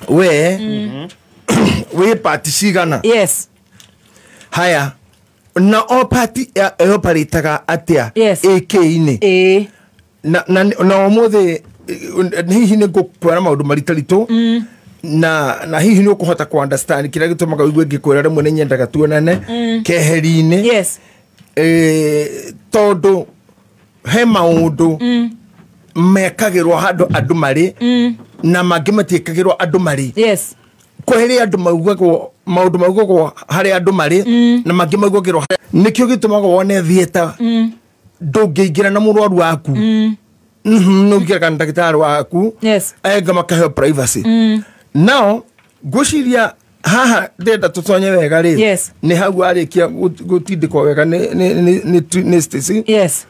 We wĩ part cigana? Yes. Haya, na o part ĩoparĩtaga atĩa? Yes. AK-inĩ. Ĩĩ. Na ũmũthĩ hihi nĩ ngũkwĩra maũndũ maritaritũ, na hihi nĩ ũkũhota kũ understand kĩrĩa gĩtũmaga ũigue ngĩkwĩra rĩmwe nĩ nyendaga tuonane keheri-inĩ. Yes. Tondũ he maũndũ mekagĩrwo handũ andũ marĩ, na mangĩ matiĩkagĩrwo andũ marĩ. Yes. Kweheria andũ maugagwo maũndũ maugagwo harĩa andũ marĩ, na mangĩ maugagĩrwo nĩkĩo gĩtũmaga wone theatre ndũngĩingĩra na mũrwaru waku, nũngĩra na ndagĩtarĩ waku. Yes. Enga makaheo privacy. Now ngwĩciria haha ndĩrenda tũtonye wega rĩ, Yes. nĩ hau warĩkia gũtindĩkwo wega nĩ Stacy. Yes.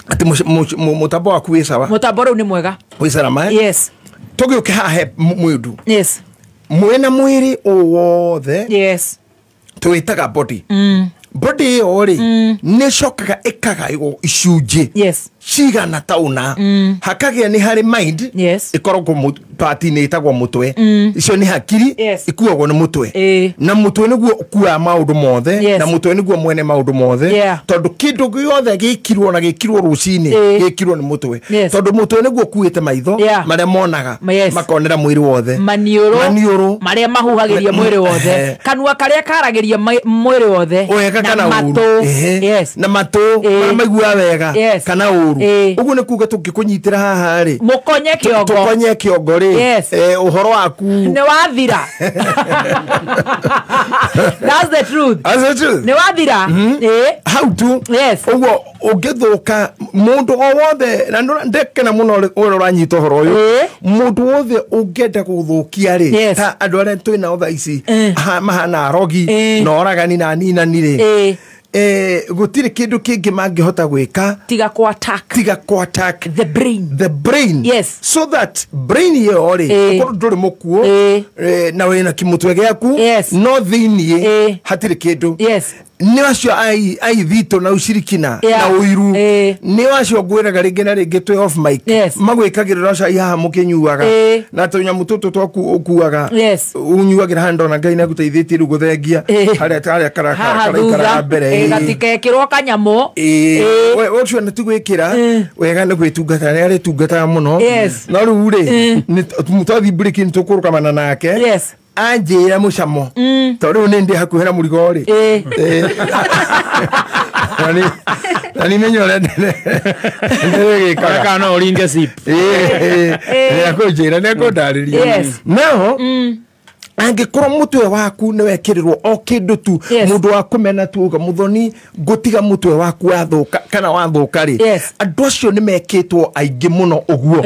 Atĩ mũtambo waku wĩ sawa? Mũtambo rĩu nĩ mwega. Wĩ salama, eh? Yes. Tũgĩũke haha he mwĩndu Yes. mwĩna mwĩrĩ o wothe. Yes. Twĩtaga body. Body ĩyo rĩ, nĩ ĩcokaga ĩkagaywo icunjĩ Yes. cigana ta ũna. Hakagĩa nĩ harĩ mind. Yes. Ĩkoragwo part-inĩ ĩtagwo mũtwe. Icio nĩ hakiri. Yes. Ikuagwo nĩ mũtwe. Ĩĩ. Na mũtwe nĩguo ũkuaga maũndũ mothe. Yes. Na mũtwe nĩguo mwene maũndũ mothe, tondũ kĩndũ gĩothe gĩkirwo na gĩkirwo rũcinĩ, gĩkirwo nĩ mũtwe, tondũ mũtwe nĩguo ũkuĩte maitho marĩa monaga, makonera mwĩrĩ wothe. Maniũrũ. Maniũrũ. Marĩa mahuhagĩria mwĩrĩ wothe. Kanua karĩa karagĩria mwĩrĩ wothe. Wega na kana ũru. Matũ. Yes. Na matũ marĩa maiguaga wega kana ũru. Ũguo nĩ kuga tũngĩkũnyitĩra haha rĩ, mũkonye kĩongo. Tũkonye kĩongo rĩ, Yes. ũhoro waku nĩ wathira. That's the truth. That's the truth. Nĩ wathira. Ĩĩ. Hau tu. Yes. Ũguo ũngĩthũka mũndũ o wothe, na ndekena mũno ũrĩa ũranyita ũhoro ũyũ. Mũndũ wothe ũngĩenda gũthũkia rĩ, ta andũ arĩa twĩ nao thaa ici, mahana arogi na oragani na aninani rĩ, gũtirĩ kĩndũ kĩngĩ mangĩhota gwĩka tiga ku attack tiga ku attack the brain. The brain. Yes. So that brain ĩyo rĩ, okorwo ndũrĩ mũkuũ, na wĩna kĩmũtwe gĩaku, no thĩiniĩ hatirĩ kĩndũ. Nĩ acio aithitũ na ucirikina na ũiru, nĩ acio ngwĩraga rĩngĩ na rĩngĩ twĩ off mic, magwĩkagĩrĩra cai haha mũkĩnyuaga, na tũnyamũ tũtũ twaku ũkuaga, ũnyuagĩra haha. Ndona Ngai nĩagũteithĩtie rĩu gũthengia harĩa haha karaikaraga thutha mbere. Gatikekĩrwo kanyamũ. We ũcio nĩ tigwĩkĩra wega nĩ gwĩtungata, nĩ arĩtungataga mũno. No rĩu rĩ, twathiĩ break nĩ tũkũrũgamana nake, anjĩra mũcamo, tondũ rĩu nĩ ndĩ hakuhĩ na mũrigo rĩ. Na nĩ menye ũrĩa ndĩrĩgĩkaga. Kana no ũringe zip. Nĩ akũnjĩra, nĩ akũndarĩria. Nao angĩkorwo mũtwe waku nĩ wekĩrĩrwo o kĩndũ tu, mũndũ wa kũmena tu uga mũthoni ngũtiga mũtwe waku wathũka kana wathũka rĩ, andũ acio nĩ mekĩtwo aingĩ mũno ũguo.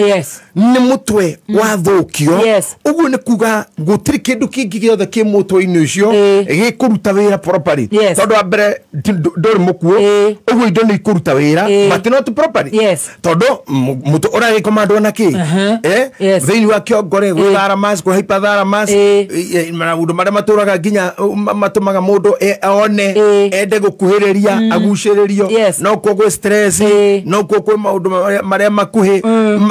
Nĩ mũtwe wathũkio. Ũguo nĩ kuga gũtirĩ kĩndũ kĩngĩ gĩothe kĩ mũtwe-inĩ ũcio gĩkũruta wĩra properly, tondũ wa mbere ndũrĩ mũkuũ. Ũguo indo nĩ ikũruta wĩra, but not properly, tondũ mũtwe ũragĩkomandwo na kĩ? Thĩinĩ wa kĩongo rĩ, gwĩ thalamus, kwĩ hypothalamus, maũndũ marĩa matũraga nginya matũmaga mũndũ one, ende gũkuhĩrĩria, agucĩrĩrio. No kuo gwĩ stress, no kuo kwĩ maũndũ marĩa makuhĩ,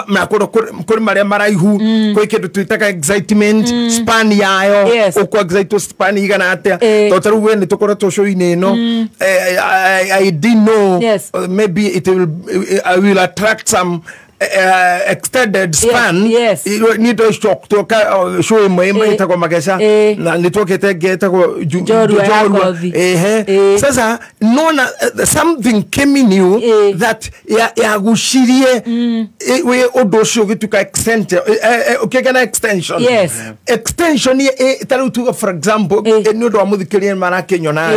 na kũrĩ marĩa maraihu. Kwĩ kĩndũ twĩtaga excitement span yayo. Ũkũ excite span igana atĩa? Tondũ ta rĩu we nĩ tũkoretwo show-inĩ ĩno, I didn't know, maybe it will, I will attract some extended span. Niĩ ndocoka show ĩmwe ĩtagwo Mageca, na nĩ twokĩte ĩngĩ ĩtagwo Njorua ya Njorua. Kothi. Ehe. Sasa nona something came in you that yagucirie wĩ ũndũ ũcio ũgĩtuĩka ũkĩgĩa na extension. Extension ta rĩu tuge, for example, nĩ ũndũ wa mũthikĩrĩria marakĩnyona,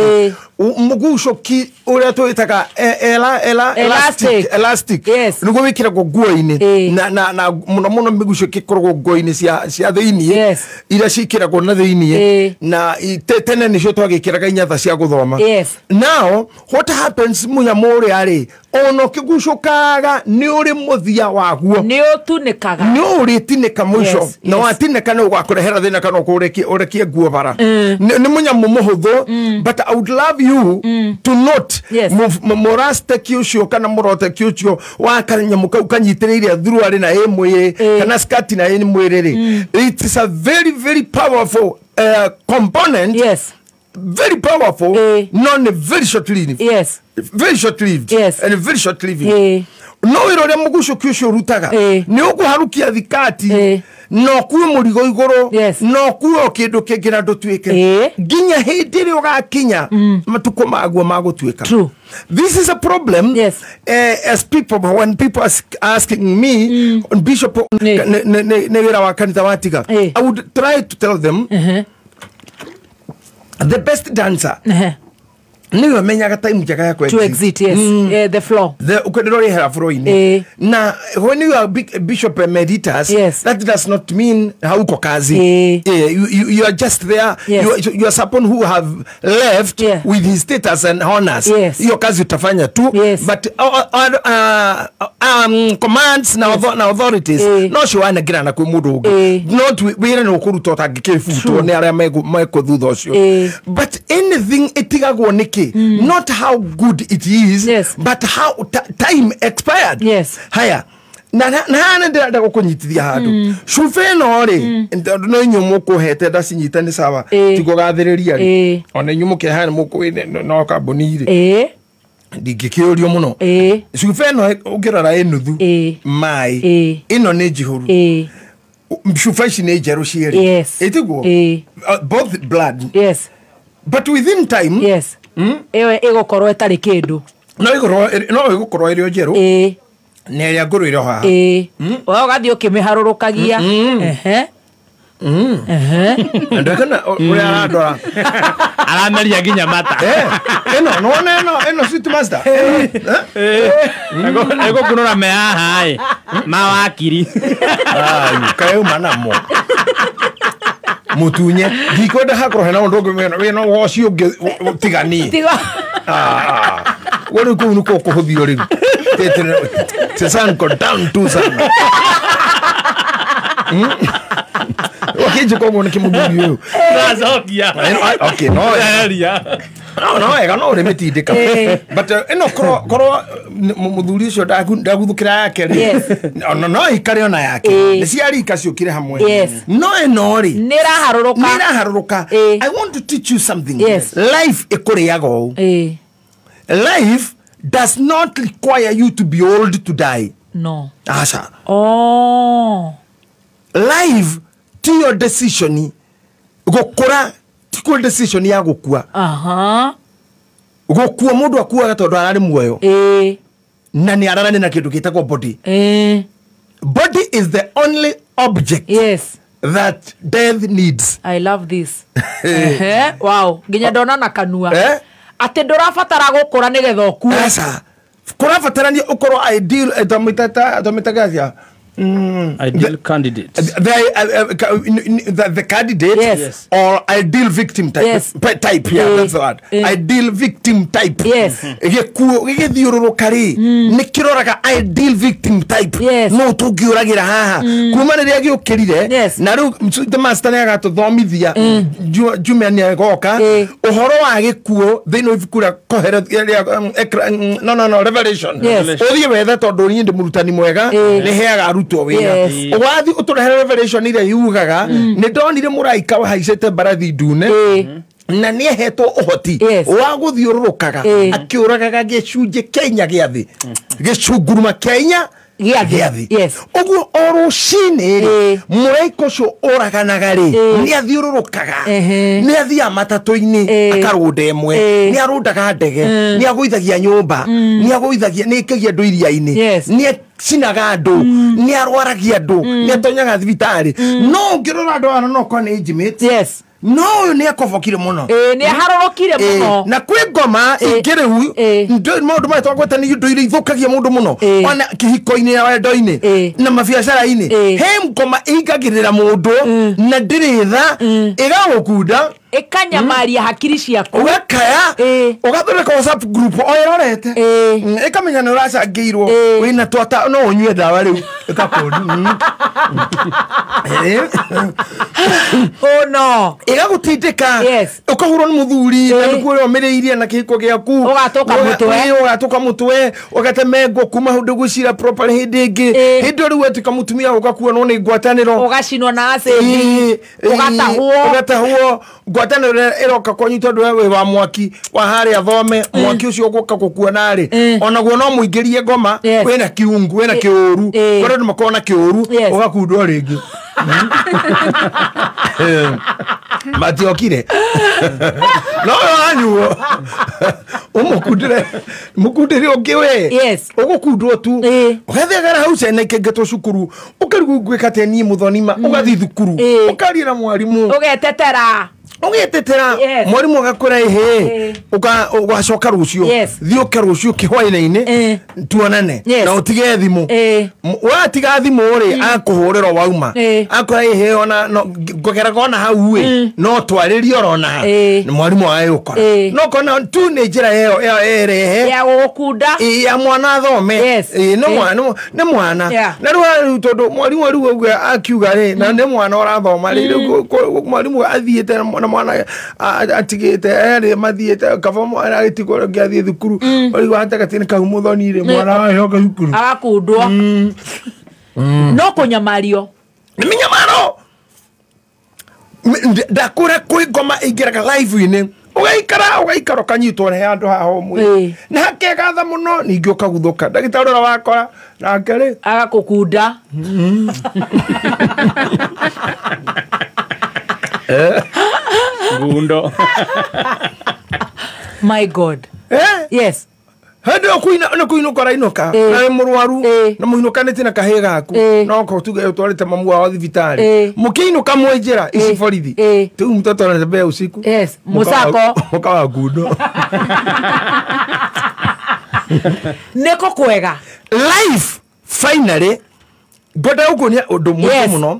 mũgucũki ũrĩa twĩtaga Elastic. elastic, elastic. Nĩguo wĩkĩragwo nguo-inĩ, na mũno mũno mĩgucũki ĩkoragwo nguo-inĩ cia thĩiniĩ, iria ciĩkĩragwo na thĩiniĩ, na tene nĩcio twagĩkĩraga inyatha cia gũthoma. Now what happens, mũnyamũ ũrĩa rĩ, ona ũkĩgucũkaga nĩ ũrĩ mũthia waguo. Nĩ ũtunĩkaga. Nĩ ũrĩtinĩka mũico, na watinĩka nĩ ũgakũrehera thĩna kana ũrekie nguo bara. Nĩ mũnyamũ mũhũthũ, but I would love you to note, mũrasteki ũcio kana mũroteki ũcio wa kanyamũ kau kanyitĩrĩire. wĩtĩrĩire thuruarĩ na ĩ mwĩrĩ kana skati na ĩ mwĩrĩ rĩ, it is a very very powerful component. Yes. Very powerful. No, very short lived. Yes. Very short lived. Yes. And very short living. No wĩra ũrĩa mũgucũki ũcio ũrutaga nĩ ũkũharũkia thikati na ũkue mũrigo igũrũ na ũkue o kĩndũ kĩngĩ na ndũtuĩke nginya hĩndĩ ĩrĩa ũgakinya matukũ maguo ma gũtuĩka. True. This is a problem. Yes. As people, when people are asking me, Bishop, nĩ wĩra wa kanitha watiga, I would try to tell them the best dancer niwe menyaga time njega ya to exit. Yes. Yeah, the floor. The ukwendero floor-inĩ. Na when you are big bishop emeritus, yes, that does not mean hauko kazi. You are just there. Yes. You are someone who have left with his status and honors. Yes. Hiyo kazi utafanya tu. Yes. But commands na, na authorities no ciwanengera na kwĩ mũndũ ũngĩ. Not wĩra nĩ ũkũruta ũtangĩkĩbutwo nĩ arĩa mekwo thutha ũcio. But anything ĩtigagwo nĩkĩ? Not how good it is, yes, but how time expired. Yes. Haya. Na na ndĩrenda gũkũnyitithia handũ. Cuba ĩno rĩ, no inyuĩ mũkũhete ndacinyita nĩ sawa, tigũgathĩrĩria rĩ. Ona inyuĩ mũkĩheana mũkũĩ no kambuni rĩ. Ndingĩkĩũrio mũno. Cuba ĩno ũngĩrora ĩ nuthu maĩ, ĩno nĩ njihũru. Cuba ici nĩ njerũ cierĩ. Yes. Ĩtiguo? Both blood. Yes. But within time, yes, ĩyo ĩgũkorwo ĩtarĩ kĩndũ. No ĩgũkorwo ĩrĩ o njerũ. Na ĩrĩa ngũrũ ĩrĩ o haha. We ũgathiĩ ũkĩmĩharũrũkagia. Ehe. Ndakana ũrĩa arandora. Arameria nginya mata. Ĩno nĩwona ĩno sweet master. Ĩgũkunũra me haha ĩ. Mawakiri. Kauma namo. Mutunye ndikwenda hakorwo hena ũndũ ũngĩ wĩna woci ũngĩ tiganie. We rĩu kũu nĩkuo kũhũthio rĩu. Tesanko down tu sana. Wakĩnjĩka ũguo nĩkĩ mũthuri ũyũ? Ndacokia. Okay, no. No, wega no ũrĩmĩtindĩka. But ĩno korwo mũthuri ũcio ndaguthũkĩra yake rĩ, no ikare ona yake. Nĩ cia rika ciũkire hamwe. No ĩno rĩ, nĩ ĩraharũrũka. I want to teach you something. Yes. Life ĩkũrĩaga ũũ. Life does not require you to be old to die. No. Aca. Oh. Life ti your decision gũkũra tikuo decision ya gũkua. Gũkua mũndũ akuaga tondũ ararĩ muoyo. Na nĩ ararani na kĩndũ gĩtagwo body. Body is the only object, yes, that death needs. I love this. Wow. Nginya ndona na kanua. Atĩ ndũrabatara gũkũra nĩgetha ũkue. Aca. Kũrabatarania ũkorwo ideal tũmĩtaga atĩa? Ideal candidate. The candidate, yes, or ideal victim type. Yes. Type, yeah, that's the word. Ideal victim type. Yes. Gĩkuũ gĩgĩthiũrũrũka rĩ, nĩ kĩroraga ideal victim type. Yes. No tũngĩũragĩra haha. Kuma rĩrĩa gĩũkĩrire, yes, na rĩu the master nĩ agatũthomithia Jumia nĩ agoka ũhoro wa gĩkuũ thĩinĩ wa ibuku rĩa Kohelet, no Revelation. Yes. Ũthiĩ wethe tondũ niĩ ndĩ mũrutani mwega, nĩ heaga arutwo wĩra. Ũgathiĩ ũtũrehere Revelation ĩrĩa yugaga nĩ ndonire mũraika wahaicĩte mbarathi ndune na nĩ ahetwo ũhoti wa gũthiũrũrũkaga akĩũragaga gĩcunjĩ kĩa inya gĩa thĩ, gĩcunguruma kĩa inya gĩa thĩ. Ũguo o rũcinĩ rĩ, mũraika ũcio ũraganaga rĩ, nĩ athiũrũrũkaga, nĩ athiaga matatũ-inĩ akarũnda ĩmwe, nĩ arũndaga ndege, nĩ agũithagia nyũmba, nĩ agũithagia, nĩ aikagia andũ iria-inĩ, nĩ cinaga andũ, nĩ arwaragia andũ, nĩ atonyaga thibitarĩ. No ũngĩrora andũ aya no okorwo nĩ intimate. Yes. No ũyũ nĩ akobokire mũno. Nĩ aharũrũkire mũno. Na kwĩ ngoma ingĩ rĩu, maũndũ maya twagweta nĩ indo iria ithũkagia mũndũ mũno. Ona kĩhiko-inĩ na wendo-inĩ na mabiacara-inĩ. He ngoma ĩingagĩrĩra mũndũ na ndĩrĩ tha, ĩgagũkunda, ĩkanyamaria hakiri ciaku, ũgakaya, ũgathondeka WhatsApp group o ĩrorete, ĩkamenya nĩ ũracangĩirwo, wĩna twata no ũnyue ndawa rĩu ĩgakũndu. Oh no. Ĩgagũtindĩka. Yes. Ũkahũrwo nĩ mũthuri na nĩkuo ũrĩa na kĩhiko gĩaku. Ũgatũka mũtwe. Ũgatũka mũtwe, ũgatemengwo kuma hau ndũgwĩcira proper hĩndĩ ĩngĩ. Hĩndĩ rĩu watuĩka mũtumia ũgakuonwo nĩ ngwatanĩro. Ũgacinwo na acid. Ũgatahwo. Ũgatahwo. Ngwatanĩro ĩroka kwanyu tondũ we wĩ wa mwaki wa harĩa thome, mwaki ũcio ũgũka gũkuona rĩ. Onaguo no mũingĩrie ngoma, wĩna kiungu, wĩna kĩũru. Kũrĩ andũ makoragwo na kĩũru, ũgakundwo rĩngĩ. Matiokire. No wanyuo. Ũmũkundĩre, mũkundĩre ũngĩ we. Yes. Ũgũkundwo tu. Ũgathiaga hau ciana ikĩingatwo cukuru. Ũkarigwo ngwĩka atĩa niĩ mũthonima, ũgathiĩ thukuru. Ũkaria na mwarimũ. Ũgetetera. Ũgetetera. Mwarimũ agakwĩra ĩhĩ. Ũgacoka rũciũ. Thiĩ ũke rũciũ kĩhwaĩ-inĩ tuonane. Na ũtige thimũ. Watiga thimũ rĩ, akũhũrĩra wauma. Akwĩra ĩhĩ ona ngũgeraga ona hau ĩ, no twarĩrie orona ha. Mwarimũ agagĩũkora. No kona tu nĩ njĩra ĩyo ĩrehe. Ya gũgũkunda. Ya mwana athome. Nĩ mwana. Na rĩu tondũ mwarimũ rĩu ũguo akiuga rĩ, na nĩ mwana ũrathoma rĩ, rĩu mwarimũ athiĩte na mwana atigĩte erĩ mathiĩte kaba mwana agĩtigwo rĩngĩ athiĩ thukuru. Rĩu gatagatĩ-inĩ kau mũthoni rĩ, mwana agĩcoka thukuru. Agakundwo. No kũnyamario. Nĩ mĩnyamaro. Ndakũra kwĩ ngoma ĩingĩraga live-inĩ. Ũgaikara ũkanyitwo nĩ handũ haha ũmwe. Na hakegatha mũno ningĩ ũkaguthũka. Ndagĩtarĩ ũrĩa wakora nake rĩ agakũkunda. Gundo. My God. Yes. Hĩndĩ ĩyo nĩ kũinũka ũrainũka. Na wĩ mũrwaru, na mũinũkanĩtie na kahĩĩ gaku. No okorwo tuge ũtwarĩte mamu wao thibitarĩ. Mũkĩinũka mwĩ njĩra ici borithi. Rĩu mtoto anatembea usiku. Yes. Mũcako. Mũkawa ngundo. Nĩkũ kwega. Life finally ngwenda gũkuonia ũndũ mũritũ mũno.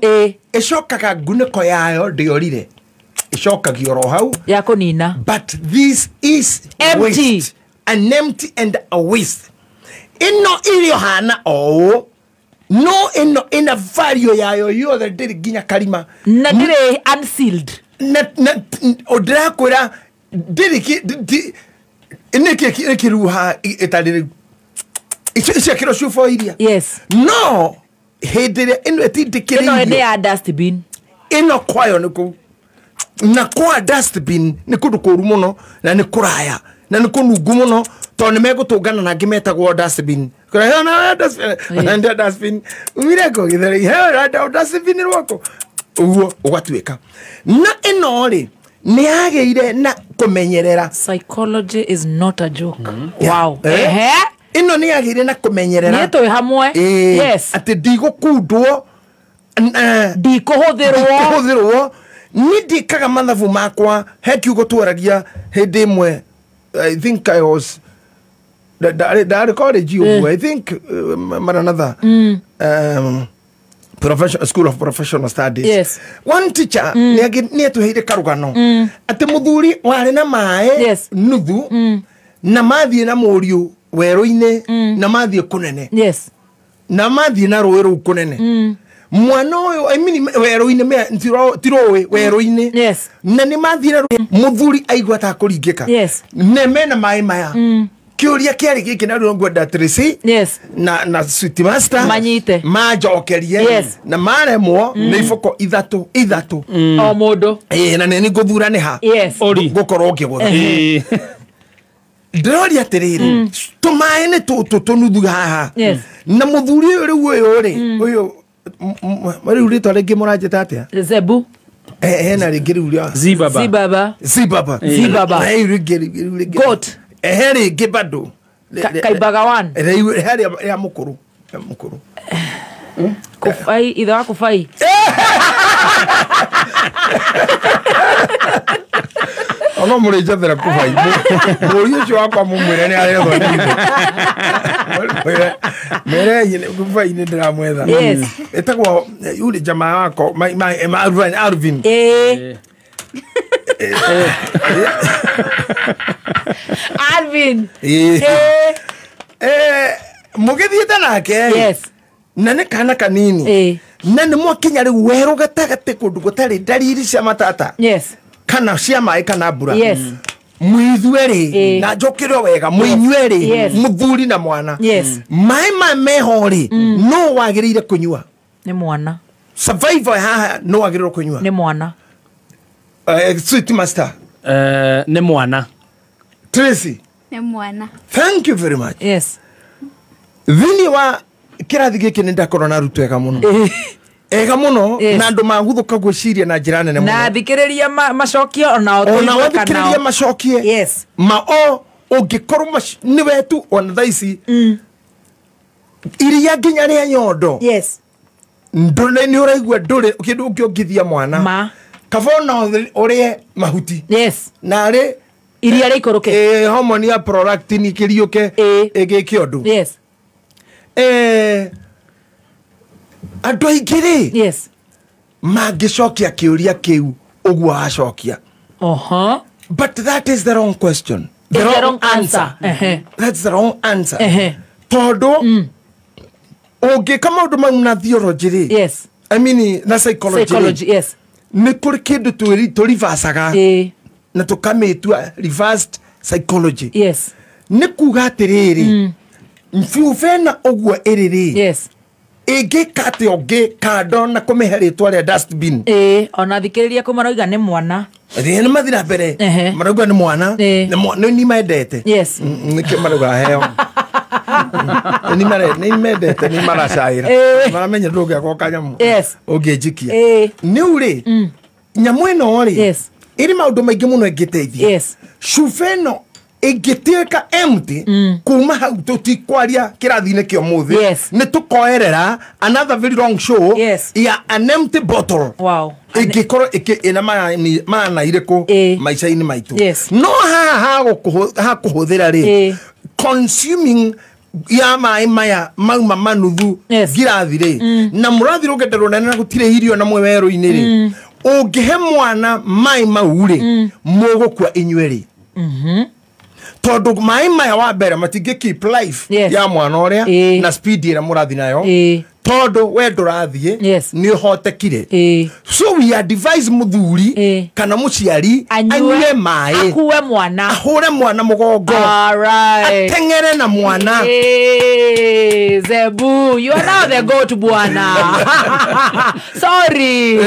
Ĩcokaga ngunĩko yayo ndĩorire. Ĩcokagio oro hau. Ya kũnina. But this is empty. Waste. An empty and a waste. Ĩno irio hana o no ĩno ĩna value yayo yothe ndĩrĩ nginya karima. Na ndĩrĩ unsealed. Na ndĩrakwĩra ndĩrĩ nĩkĩ kĩruha ĩtarĩ icio kĩro cuba iria. Yes. No hĩndĩ ĩrĩa ĩno ĩtindĩkĩrĩirio. Ĩno nĩ ya dustbin. Ĩno kwayo nĩ kũu. Na kwa dustbin nĩ kũndũ kũru mũno na nĩ kũraya. Na nĩ kũnungu mũno tondũ nĩ megũtũngana na angĩ metagwo dustbin. Kũraya dustbin, dustbin. Umire kũ gĩthere, he dustbin rwako. Ũguo ũgatuĩka. Na ĩno rĩ nĩ yagĩire na kũmenyerera. Psychology is not a joke. Wow. Ĩno nĩ yagĩire na kũmenyerera. Nĩ twĩ hamwe. Yes. Atĩ ndigũkundwo, ndikũhũthĩrwo. Niĩ ndĩkaga mathabu makwa. He kiugo twaragia hĩndĩ ĩmwe. I think I was the college I think Maranatha School of Professional Studies. Yes. One teacher nĩ atuheire karugano atĩ mũthuri warĩ na maĩ nuthu na mathiĩ na mũriũ werũ-inĩ na mathiĩ kũnene. Yes. Na mathiĩ na rũĩ rũu kũnene. Mwana ũyũ I mean werũ-inĩ ti rũĩ werũ-inĩ. Yes. Na nĩ mathire mũthuri aigua ta kũringĩka. Yes. Ne mena maĩ maya. Kĩũria kĩarĩ gĩkĩ na rĩu ngwenda Tracy. Yes. Na Sweet Master manyite manjokerie. Yes. Na maremwo nĩ iboko ithatũ. O mũndũ. Na nĩ ngũthura nĩ ha. Yes. Ngũkorwo ngĩgũtha. Ndĩroria atĩrĩrĩ, tũmaĩ nĩ tũtũ tũnuthu haha. Yes. Na mũthuri ũyũ rĩu ũyũ rĩ, ũyũ rĩu rĩtwa rĩngĩ mũranjĩta atĩa? Zebu. Hena rĩngĩ rĩu rĩa Zibaba. Zibaba. Zibaba. Rĩu rĩngĩ. Goat. He rĩngĩ bado. Kaibaga one. Rĩu he rĩa mũkũrũ. Mũkũrũ. Kũbai, ithe wa kũbai. Ono mũrĩ njathera kũbai. Mũriũ ũcio wakwa mũmwĩre nĩ arethwo nĩ ithe. Mwĩre kũbai nĩ ndĩramwetha. Yes. Ĩtagwo yule jamaa wako Alvin. Alvin. Mũgĩthiĩte nake. Yes. Na nĩ kana kanini. Na nĩ mwakinya rĩu werũ gatagatĩ kũndũ gũtarĩ ndariri cia matata. Yes. Kana cia maĩ kana mbura. Yes. Mwithuerĩ na njũkĩre wega mũinyuerĩ mũthuri na mwana. Yes. Maĩ maya meho rĩ no wagĩrĩire kũnyua. Nĩ mwana. Survivor haha no wagĩrĩirwo kũnyua. Nĩ mwana. Sweet master. Nĩ mwana. Tracy. Nĩ mwana. Thank you very much. Yes. Thĩinĩ wa kĩrathi gĩkĩ nĩ ndakorwo na arutwo ega mũno. Ega mũno na andũ magũthũka gwĩciria na njĩra nene mũno. Na thikĩrĩria macokio ona ona wathikĩrĩria macokie. Yes. Ma o ũngĩkorwo nĩ wetu ona thaa ici. Iria nginya rĩa nyondo. Yes. Ndũrĩ nĩ ũraigua ndũrĩ kĩndũ ũngĩongithia mwana. Ma. Kaba ona ũrĩe mahuti. Yes. Na rĩ iria rĩikũrũke. Hormone ya prolactin ĩkĩriũke ĩgĩke ũndũ. Yes. Andũ aingĩ rĩ. Yes. Mangĩcokia kĩũria kĩu ũguo wacokia. Oho. But that is the wrong question. The wrong answer. That's the wrong answer. Tondũ ũngĩka maũndũ mau na theology rĩ. Yes. I mean na psychology. Psychology, yes. Nĩ kũrĩ kĩndũ tũrivacaga. Na tũkamĩtua reversed psychology. Yes. Nĩ kuga atĩrĩrĩ. Mfuvena ũguo ĩrĩ rĩ. Yes. Ĩngĩka atĩ ũngĩ kando na kũmĩhe rĩtwa rĩa dustbin. Ona thikĩrĩria kũ marauga nĩ mwana. Nĩ mathiĩ na mbere. Marauga nĩ mwana. Nĩ mendete. Yes. Nĩkĩo marauga heo. Nĩ mendete nĩ maracaĩra. Maramenya ndũngĩakwo kanyamũ. Yes. Ũngĩnjikia. Nĩu rĩ. Nyamũ ĩno rĩ. Yes. Ĩrĩ maũndũ maingĩ mũno ĩngĩteithia. Yes. Cuba ĩno ĩngĩtuĩka empty kuma hau tũtikwaria kĩrathi-inĩ kĩa ũmũthĩ. Yes. Nĩ tũkoerera another very long show. Yes. Ya an empty bottle. Wow. Ĩngĩkorwo ĩna maana irĩkũ maica-inĩ maitũ. Yes. No haha hakũhũthĩra rĩ consuming ya maĩ maya mauma manuthu ngirathi rĩ na mũrathi rũgendo rũnene na gũtirĩ irio na mwe werũ-inĩ rĩ ũngĩhe mwana maĩ mau rĩ mũgũkua inyuĩ rĩ. Tondũ maĩ maya wa mbere matingĩ keep life ya mwana ũrĩa na speed ĩrĩa mũrathi nayo tondũ we ndũrathiĩ nĩ ũhotekire. So we advise mũthuri kana mũciari anyue maĩ, akue mwana, ahũre mwana mũgongo, ateng'ere na mwana. Zebu, you are now the goat bwana. Sorry.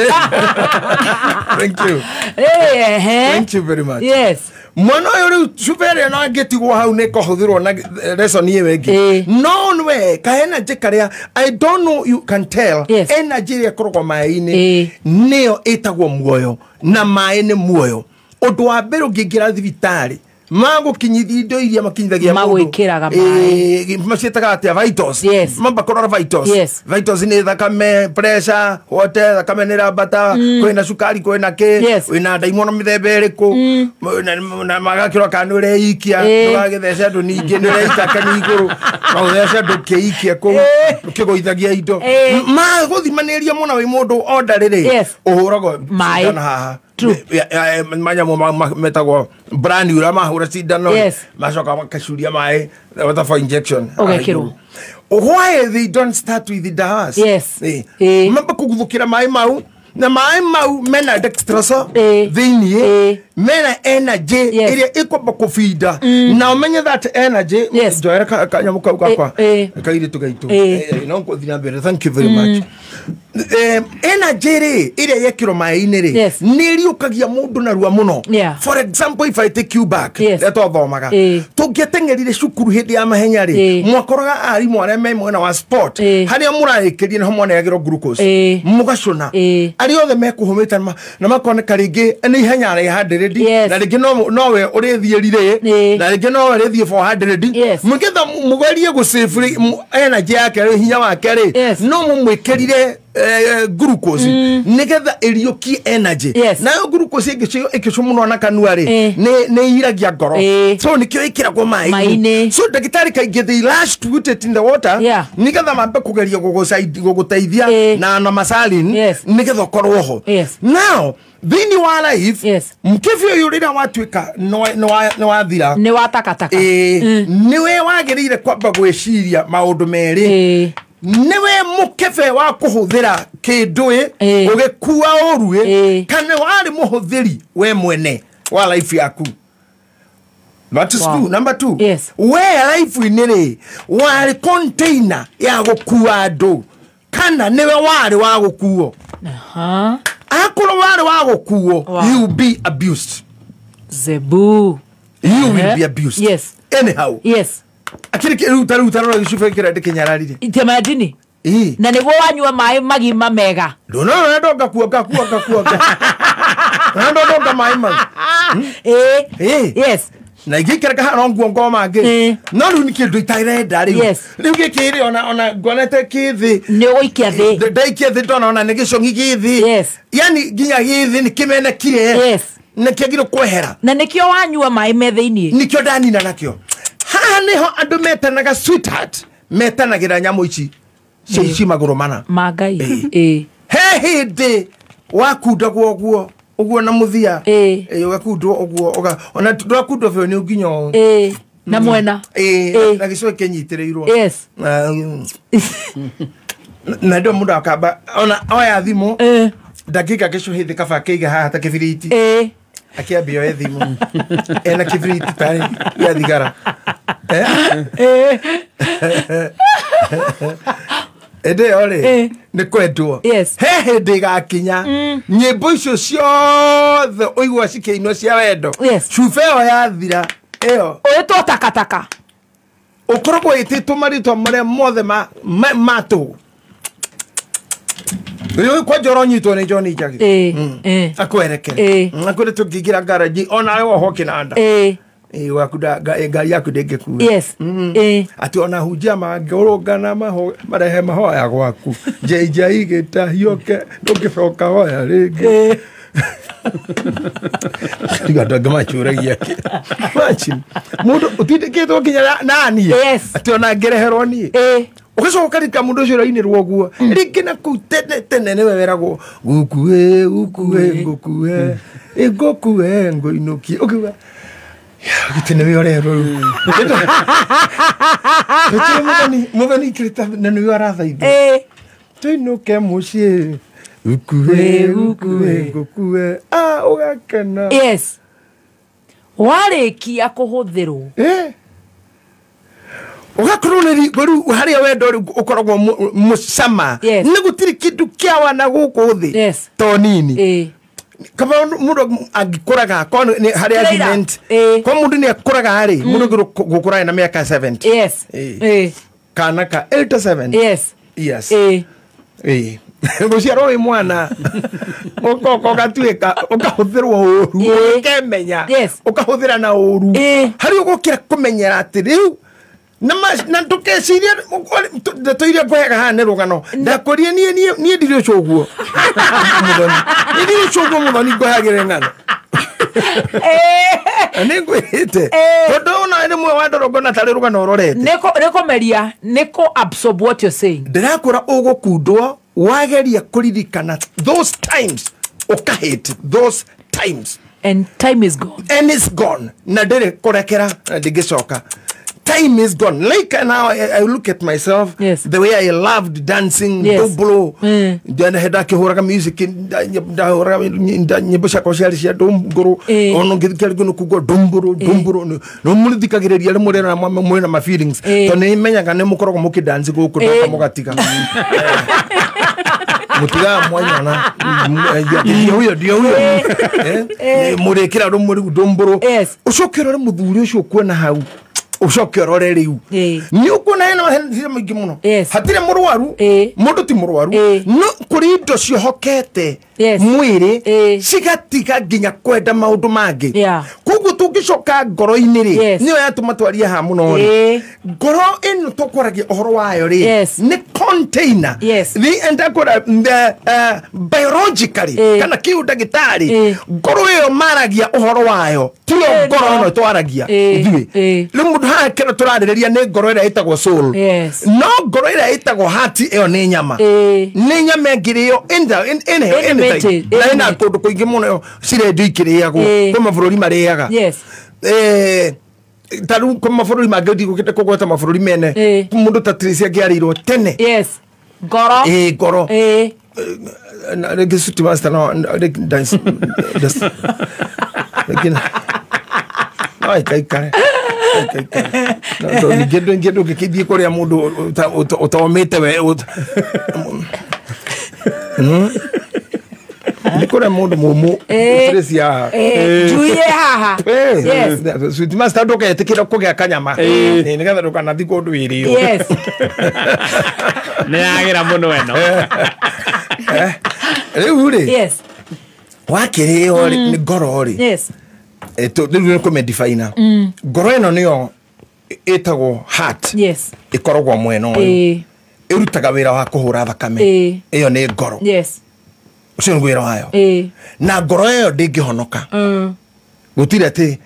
Thank you. Thank you very much. Yes. Mwana ũyũ rĩu cuba ĩrĩa no ĩngĩtigwo hau nĩ ĩkũhũthĩrwo na lesson ĩyo ĩngĩ. No nĩwe ka energy karĩa I don't know you can tell. Yes. Energy ĩrĩa ĩkoragwo maĩ-inĩ nĩyo ĩtagwo muoyo na maĩ nĩ muoyo. Ũndũ wa mbere ũngĩingĩra thibitarĩ magũkinyithia indo iria makinyithagia mũndũ magwĩkĩraga maĩ maciĩtaga atĩa vitals. Yes. Mamba kũrora vitals. Yes. Vitals nĩ thakame, pressure, wote thakame nĩ ĩrambata, kwĩna cukari, kwĩna kĩ, Yes. wĩna ndaimono mĩthemba ĩrĩkũ, na magakĩrora kana nĩ ũreikia, ndũgagĩthece andũ ningĩ nĩ ũreika kani igũrũ, no ũthece andũ ũkĩikia kũu, ũkĩgũithagia indo. Magũthimanĩria mũno wĩ mũndũ order rĩ, ũhũragwo cindano haha. Manyamũ metagwo brand ũrĩa mahũra cindano macoka makacuria maĩ water for injection. Ũgekĩrwo. Why they don't start with the dawas? Yes. Mamba kũguthũkĩra maĩ mau na maĩ mau mena dextrose thĩiniĩ, mena energy ĩrĩa ĩkwamba kũbinda na ũmenye that energy. Njoera kanyamũ kau gakwa kairĩtu gaitũ no ngũthiĩ na mbere. Thank you very much. Energy rĩ ĩrĩa yekĩrwo maĩ-inĩ rĩ nĩ ĩriũkagia mũndũ narua mũno. For example, if I take you back, rĩrĩa twathomaga tũngĩateng'erire cukuru hĩndĩ ya mahenya rĩ, mwakoraga arimũ arĩa me mwena wa sport harĩa mũrarĩkĩria nĩho mwaneagĩrwo glucose mũgacũna arĩa othe mekũhũmĩte na makoneka rĩngĩ nĩ ihenya rĩa 100 na rĩngĩ nowe ũrĩthiĩ rirĩ na rĩngĩ nowe ũrĩthiĩ 400 mũgetha mũgerie gũsave energy yake rĩ, hinya wake rĩ, no mũmwĩkĩrire glucose nigetha ĩriũkie energy. Nayo glucose ĩngĩcũmũnwo na kanua rĩ nĩ iragia ngoro, so nĩkĩo ĩkĩragwo maĩ-inĩ. So ndagĩtarĩ kaingĩ they rush to put it in the water nigetha mambe kũgeria gũgũteithia na masalin nigetha ũkorwo ho. Now thĩinĩ wa life mkĩbi ũyũ rĩrĩa watuĩka nĩ wathira nĩ wa takataka, nĩwe wagĩrĩire kwamba gwĩciria maũndũ merĩ. Niwe mukebe wa kuhuthira kindu ugikua uru kana wari muhuthiri we mwene wa life yaku. That is two. Number 2. Yes. We life inere wari container ya gukua andu kana niwe wari wa gukuo. Akorwo wari wa gukuo, you be abused. Zebu. You will be abused. Yes. Anyhow. Yes. Akiri ruta rora gicuba kira ndikinyararire. Imagine. Na niguo wanyua mai magima mega. Ndona ndonga kuonga. Na ndonga mai mag. Yes. Na igikira kahana nguo ngoma ngi. No riu ni kindu itarenda riu. Riu gikiri ona ngonete kithi. Ni uikia thi. Ndaikia thi ndona ona ni gicongi githi. Yes. Yani nginya githi ni kimenekire. Yes. Nĩkĩagire kwehera. Na nikio wanyua mai me thiini. Nikio ndanina nakio. Haha niho andu metanaga sweetheart metanagira nyamu ici ici maguru mana. Mangai. He hindi wakundagwo uguo uguo na muthia. Ugakundwo uguo ona ndwakundwo biũ ni nginya ũũ. Na mwena. Na gĩcoke kĩnyitĩrĩirwo. Yes. Na ndio mundu akamba ona oya thimũ. Ndangĩka gĩcuhĩ thĩ kaba akĩiga haha ta kĩbiriti. Akiambia oe thimũ ena kĩbiriti tarĩ gĩa thigara. Ĩndĩ ĩyo rĩ nĩ kwendwo. He hĩndĩ ĩgakinya nyĩmbo icio ciothe ũigua cikĩinwo cia wendo. Cuba ĩyo yathira ĩyo ũĩtwo takataka. Ũkoragwo ĩtĩtwo marĩtwa marĩa mothe ma tũhũ. Riu kwanja ũronyitwo nĩ John Njagi. Akwerekere. Akwĩre tũngĩingĩra ngaraji ona woho kĩnanda. Waku ngari yaku ndĩngĩkua. Yes. Atĩ ona hunjia mangĩũrũngana marehe mahoya gwaku. JJ gĩtahioke ndũngĩcoka hoya rĩngĩ. Tiga andũ angĩ macũragia kĩ. Imagine mũndũ ũtindĩkĩtwo nginya naniĩ. Atĩ ona ngĩreherwo niĩ. Ugacoka rika mundu ucio urainirwo guo ringi na kuu tene tene niwe weragwo gukue gukue ngukue ngukue nguinukie ukiuga gite niwe urerwo riu muthoni kirita na niwe arathaithwo tuinuke mucii gukue gukue ngukue ugakena. Yes. Warikia kuhuthirwo ugakorwo nĩ rĩu harĩa wendo rĩu ũkoragwo mũcama nĩ gũtirĩ kĩndũ kĩa wana gũkũ thĩ to nini. Kama mũndũ angĩkũraga korwo nĩ harĩ argument kwa mũndũ nĩ akũraga rĩ mũndũ gũkũra na mĩaka 70. Yes. Kana ka 87. Yes. Yes. Gũciarwo wĩ mwana ũgoka ũgatuĩka ũkahũthĩrwo ũru ũkemenya ũkahũthĩra na ũru harĩ ũgũkĩra kũmenyera atĩ rĩu na ndũkecirie ndeto iria ngũheaga haha nĩ rũgano ndakũrie niĩ ndirĩ ũcio ũguo mũthoni niĩ ndirĩ ũcio ũguo mũthoni ngũheagĩre ng'ano nĩ ngwĩrĩte tondũ ona rĩmwe wandora ngona tarĩ rũgano ũrorete. Nĩ kũmeria nĩ kũ absorb what you're saying. Ndĩrakwĩra ũgũkundwo wageria kũririkana those times ũkahate those times and time is gone and it's gone na ndĩrĩ kũrekera na ndĩngĩcoka. Time is gone. Like now, I look at myself, yes. The way I loved dancing, yes. Doblo, ndahũraga music, ndahũraga nyĩmbo ciakwa ciarĩ cia ndũngũrũ, ona ngĩthikĩrĩria kugua ndũngũrũ, ndũngũrũ, no mũrĩthikagĩrĩria rĩmwe rĩrĩa mwĩna ma feelings, tondũ nĩ menyaga nĩ mũkoragwo mũkĩdance gũkũ ndoka mũgatiga. Mutiga mwanyona ndio huyo ndio huyo mũrĩkĩra rũmwe ndũmbũrũ ũcoke ũrore mũthuri ũcio ũkuona hau ucoke urore riu ni ukuona hena mathĩna maingĩ mũno hatirĩ mũrwaru mũndũ ti mũrwaru no kũrĩ indo ciohokete mwĩrĩ cigatiga nginya kwenda maũndũ mangĩ koguo tũngĩcoka ngoro-inĩ rĩ nĩyo yatũma twarie haha mũno rĩ ngoro ĩno tũkwaragia ũhoro wayo rĩ nĩ container ndakũra biologically kana kĩũndagĩtarĩ ngoro ĩyo maragia ũhoro wayo tiyo ngoro ĩno twaragia ithuĩ rĩu mũndũ haha kĩrĩa tũrarĩrĩria nĩ ngoro ĩrĩa ĩtagwo soul no ngoro ĩrĩa ĩtagwo heart ĩyo nĩ nyama nĩ nyama ĩngĩrĩo na ĩna kũndũ kũingĩ mũno cirendio ikĩrĩagwo kwĩ mabũrũri marĩaga Ta rĩu kũ mabũrũri mangĩ ndigũkĩte kũgweta mabũrũri mene mũndũ ta Tracy angĩarĩirwo tene. Yes. Ngoro. Ĩĩ ngoro. Rĩngĩ Sweet Master no rĩngĩ dance rĩngĩ no ikaikare. No ningĩ ndũngĩkĩthiĩ kũrĩa mũndũ ũtomĩte we nĩ kũrĩa mũndũ mũmũ Tracy haha. Njuiye haha. Yes. Sweet Master ndũgetĩkĩra kũgĩa kanyama nĩgetha ndũkanathiĩ kũndũ wĩrĩo. Yes. Nĩ yagĩra mũno ĩno. Rĩu rĩ. Yes. Wakĩrĩo rĩ nĩ ngoro rĩ. Yes. Rĩu nĩ kũmĩdefine. Ngoro ĩno nĩyo ĩtagwo heart. Yes. Ĩkoragwo mwena ũyũ. Ĩrutaga wĩra wa kũhũra thakame. Ĩyo nĩ ngoro. Yes. Ũcio nĩguo wĩra wayo. Na ngoro ĩyo ndĩngĩhonoka. Gũtirĩ atĩ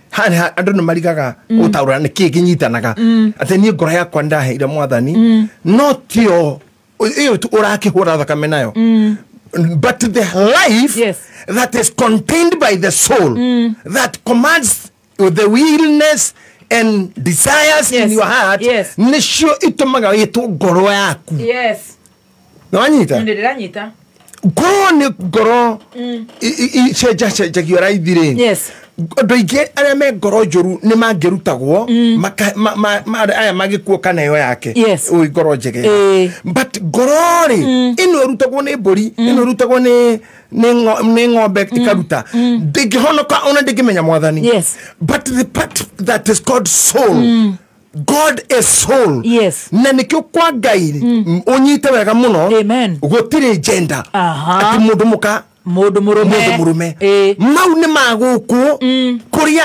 andũ nĩ marigaga gũtaũra nĩkĩĩ kĩnyitanaga. Atĩ niĩ ngoro yakwa nĩndaheire mwathani no tio ĩyo ũrakĩhũra thakame nayo. But the life, yes, that is contained by the soul, that commands the willingness and desires, yes, in your heart, yes, nĩcio itũmaga ĩtwo ngoro yaku. Yes. Nĩwanyita? Nĩndĩranyita. Ngoro nĩ ngoro icenjacenjagio raithi rĩ. Yes. Andũ aingĩ arĩa me ngoro njũru nĩ mangĩrutagwo aya magĩkuo kana ĩyo yake. Yes. Ũyũ ngoro njega. But ngoro rĩ ĩno ĩrutagwo nĩ mbũri, ĩno ĩrutagwo nĩ ng'ombe ĩkaruta. Ndĩngĩhonoka ona ndĩngĩmenya mwathani. Yes. But the part that is called soul, God is soul. Yes. Na nĩkĩo kwa Ngai ũnyite wega mũno. Amen. Gũtirĩ gender. Atĩ mũndũ mũka Mũndũ mũrũme. Mau nĩ ma gũkũ kũrĩa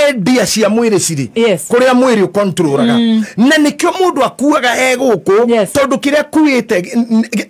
idea cia mwĩrĩ cirĩ. Yes. Kũrĩa mwĩrĩ ũkontrolaga. Na nĩkĩo mũndũ akuaga e gũkũ. Yes. Tondũ kĩrĩa akuĩte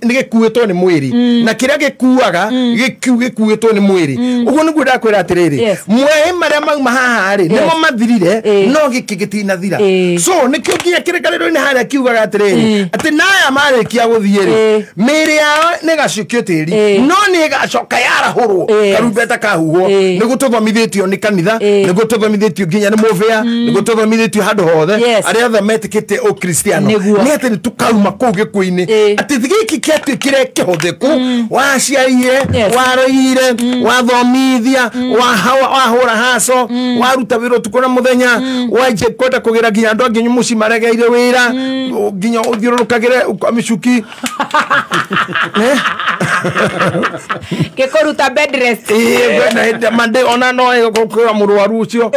nĩ gĩkuĩtwo nĩ mwĩrĩ. Na kĩrĩa gĩkuaga gĩkuĩtwo nĩ mwĩrĩ. Ũguo nĩguo ndakwĩra atĩrĩrĩ. Yes. Mwaĩ marĩa mauma haha rĩ nĩmo mathirire no gĩkĩ gĩtinathira. So nĩkĩo nginya kĩrĩkanĩro-inĩ harĩa kiugaga atĩrĩrĩ atĩ naya marĩkia gũthiĩ rĩ mĩĩrĩ yao nĩĩgacukio tĩri no nĩ ĩgacoka yarahũrwo karumbeta kahuhwo. Nĩguo tũthomithĩtio nĩ kanitha, nĩguo tũthomithĩtio nginya nĩ mũbĩa, nĩguo tũthomithĩtio handũ hothe arĩa othe metĩkĩtie ũkristiano nĩ atĩ nĩ tũkauma kũu gĩkuũ-inĩ atĩ gĩkĩ kĩatuĩkire kĩhũthĩku waciarire waroire wathomithia wahũra haco waruta wĩra ũtukũ na mũthenya wanjia kwenda kũgĩra nginya andũ angĩ mũciĩ maregeire wĩra nginya ũthiũrũrũkagĩre mĩcuki Gĩkũruta bed rest. Mande ona no ĩgũkwĩra mũrwaru ũcio.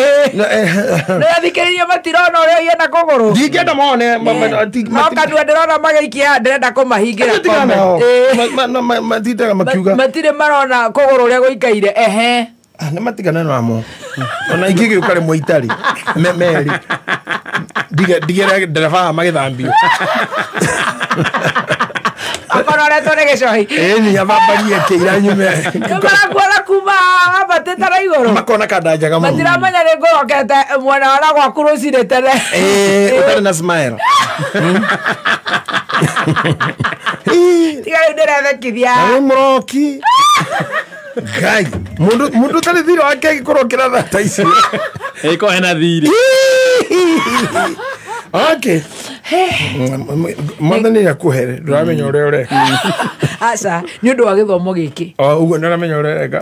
Nĩathikĩrĩria matirona ũrĩa ũhiana kũgũrũ. Ndingĩenda mone no kanua ndĩrona magĩikia ndĩrenda kũmahingĩra matindaga makiuga matirĩ marona kũgũrũ ũrĩa gũikaire. Ehe. Nĩ matigana namo ona ingĩgĩũka rĩmwe itarĩ merĩ ndigere ndereba magĩthambio akonoretwo nĩ gĩcohi. Ĩni abambarie kĩira nyume marakuona kuma wambatĩte na igũrũ makona kanda njega mũno matiramenya nĩ ngũrokete mwena wa na gwaku rũcinĩ tene ũtarĩ na smile. Tiga rĩu ndĩrethekithia nĩ mũroki Ngai mũndũ ũtarĩ thirĩ wake agĩkorwo kĩratha ta icio ĩkorwo hena thirĩ. Okay. Mwathani nĩakũhere ndũramenya ũrĩa ũreka. Aca nĩ ũndũ wa gĩthomo gĩkĩ. O ũguo ndũramenya ũrĩa ũreka.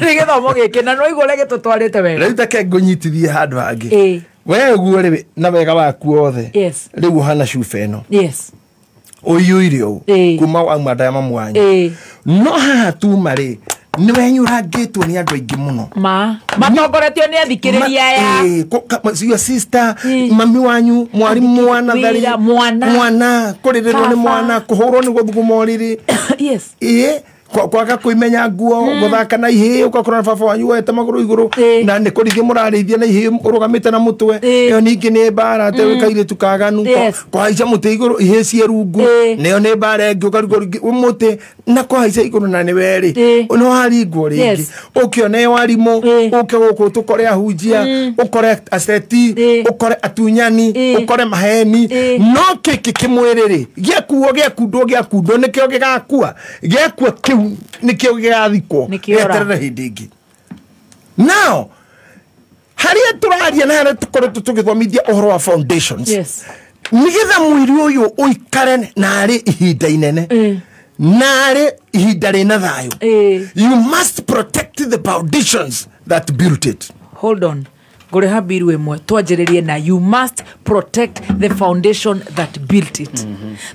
Nĩ gĩthomo gĩkĩ na no igua ũrĩa gĩtũtwarĩte wega. Rĩu take ngũnyitithie handũ hangĩ. We ũguo rĩ na wega waku wothe. Yes. Rĩu ũhana cuba ĩno. Yes. Ũiyũire ũũ kuma wauma nda ya mamu wanyu. No haha tuma rĩ nĩ wenyũrangĩtwo nĩ andũ aingĩ mũno. Ma matongoretio nĩ athikĩrĩria aya. Your sister, mami wanyu, mwarimũ wa natharĩ, mwana kũrĩrĩrwo nĩ mwana, kũhũrwo nĩ gũthuguma ũrĩrĩ. Yes. Kwaga kũimenya nguo, gũthaka na ihĩĩ, ũgakora baba wanyu woete magũrũ igũrũ na nĩ kũrĩithia mũrarĩithia na ihĩĩ ũrũgamĩte na mũtwe. Ĩyo ningĩ nĩ mbara atĩ kairĩtu kaganu kũhaica mũtĩ igũrũ ihĩĩ ciĩ rungu nĩyo nĩ mbara ĩngĩ ũkarigwo mũtĩ na kũhaica igũrũ na nĩwe rĩ nĩ waringwo rĩngĩ ũkĩone warimũ ũke gũkũ tũkore ahunjia ũkore aceti ũkore atunyani ũkore maheni no kĩkĩ kĩmwĩrĩ rĩ gĩakuo gĩakundwo gĩakundwo nĩkĩo gĩgakua gĩakua kĩu nĩkĩo gĩgathikwo gĩeterere hĩndĩ ĩngĩ. Now Harĩa tũraria na harĩa tũkoretwo tũgĩthomithia ũhoro wa foundations. Yes. Nĩgetha mwĩrĩ ũyũ ũikare narĩ ihinda inene. Narĩ ihinda rĩna thayũ. You must protect the foundations that built it. Hold on. Ngũrĩha biru ĩmwe twanjĩrĩrie na you must protect the foundation that built it.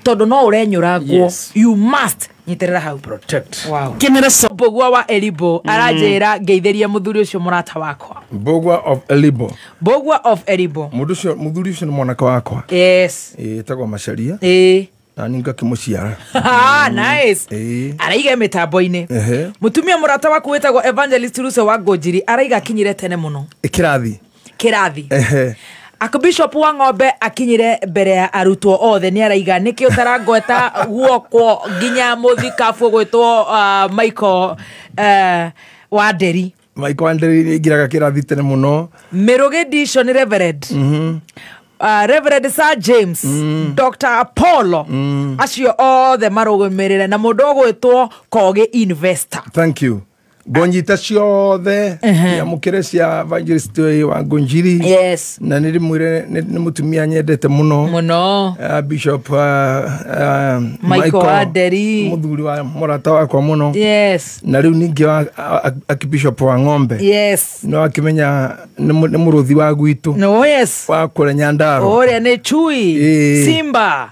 Tondũ no ũrenyũrangwo. Yes. You must nyitĩrĩra hau. Protect. Wow. Mbũgua wa Elibo aranjĩra ngeithĩrie mũthuri ũcio mũrata wakwa. Mbũgua of Elibo. Mbũgua of Elibo. Mũndũ ũcio mũthuri ũcio nĩ mwanake wakwa. Yes. Ĩtagwo Macharia. Na nĩ ngakĩmũciara. Nice. Araiga mĩtambo-inĩ. Mũtumia mũrata waku wĩtagwo Evangelist Ruso wa Ngũnjiri araiga akinyire tene mũno. Kĩrathi. Kĩrathi. Archbishop wa Ng'ombe akinyire mbere ya arutwo othe nĩ araiga nĩkĩ ũtarangweta guoko nginya mũthikabu ũgwĩtwo Michael Wanderi. Michael Wanderi nĩaingĩraga kĩrathi tene mũno. Mĩrũgĩ Dishon Reverend. Reverend Sir James, Dr. Apollo, acio othe marũgamĩrĩre na mũndũ ũgwĩtwo Kogi Investor. Thank you. Ngonyita ciothe yamũkĩre cia Evangelist wa Ngũnjiri. Yes. Na nĩ ndĩmwĩre nĩ mũtumia nyendete mũno. Mũno. Bishop Michael Wanderi. Mũthuri wa mũrata wakwa mũno. Yes. Na rĩu ningĩ wa Archbishop wa Ng'ombe. Yes. No akĩmenya nĩ mũrũthi wa gwitũ. No, yes. Wa kũrĩa Nyandarua. Ũrĩa nĩ chui. Simba.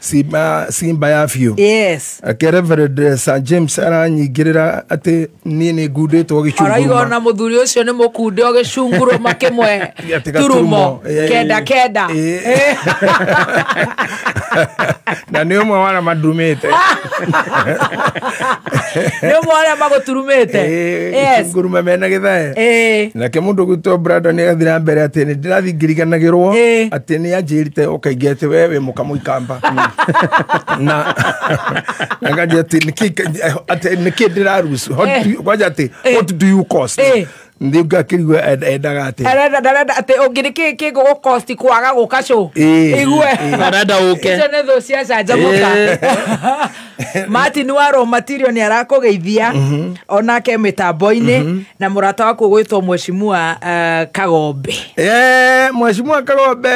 Simba ya biũ. Yes. Ake Reverend Sir James aranyingĩrĩra atĩ niĩ nĩ ngundĩtwo gĩcunguruma. Araiga ona mũthuri ũcio nĩ mũkunde o gĩcunguruma kĩmwe turumo kenda kenda. Na nĩ ũmwe wa arĩa mandurumĩte. Nĩ ũmwe wa arĩa magũturumĩte. Yes. Gĩcunguruma mena gĩthae. Nake mũndũ ũgwĩtwo Brandon nĩ agathiĩ na mbere atĩ nĩ ndĩrathiĩ ngiriganagĩrwo atĩ nĩ anjĩrĩte o kaingĩ atĩ we wĩ mũka mũikamba. Na anganjia atĩ nĩkĩ ndĩrarucu. Kwanja atĩ what do you cost? Nĩ ngakĩrigwo endaga atĩ. Arenda atĩ ũngĩ nĩkĩ kĩngũgũkosti kwaga gũka show. Igue. Arenda ũke. Icio nĩ thũ cia canjamũka. Martin wa Raw Material nĩ arakũgeithia onake mĩtambo-inĩ na mũrata waku ũgwĩtwo Mheshimiwa Kagombe. Mheshimiwa Kagombe.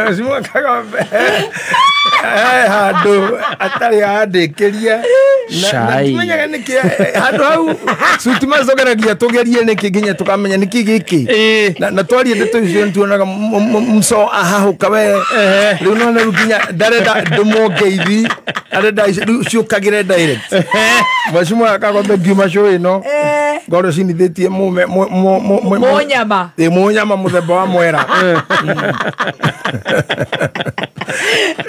Mheshimiwa Kagombe. Handũ atarĩ andĩkĩria. Na tumenyaga nĩkĩ handũ hau suti macokeragia tũgerie nĩkĩ nginya tũkamenya nĩkĩ gĩkĩ. Na twarie ndeto icio nĩtuonaga mco ahahũka we. Rĩu nona rĩu nginya ndarenda ndũmwo ngeithi arenda rĩu ciũkagĩre direct. Mheshimiwa Kagombe ngiuma show ĩno ngorwo cinithĩtie mũnyama. Mũnyama mũthemba wa mwera.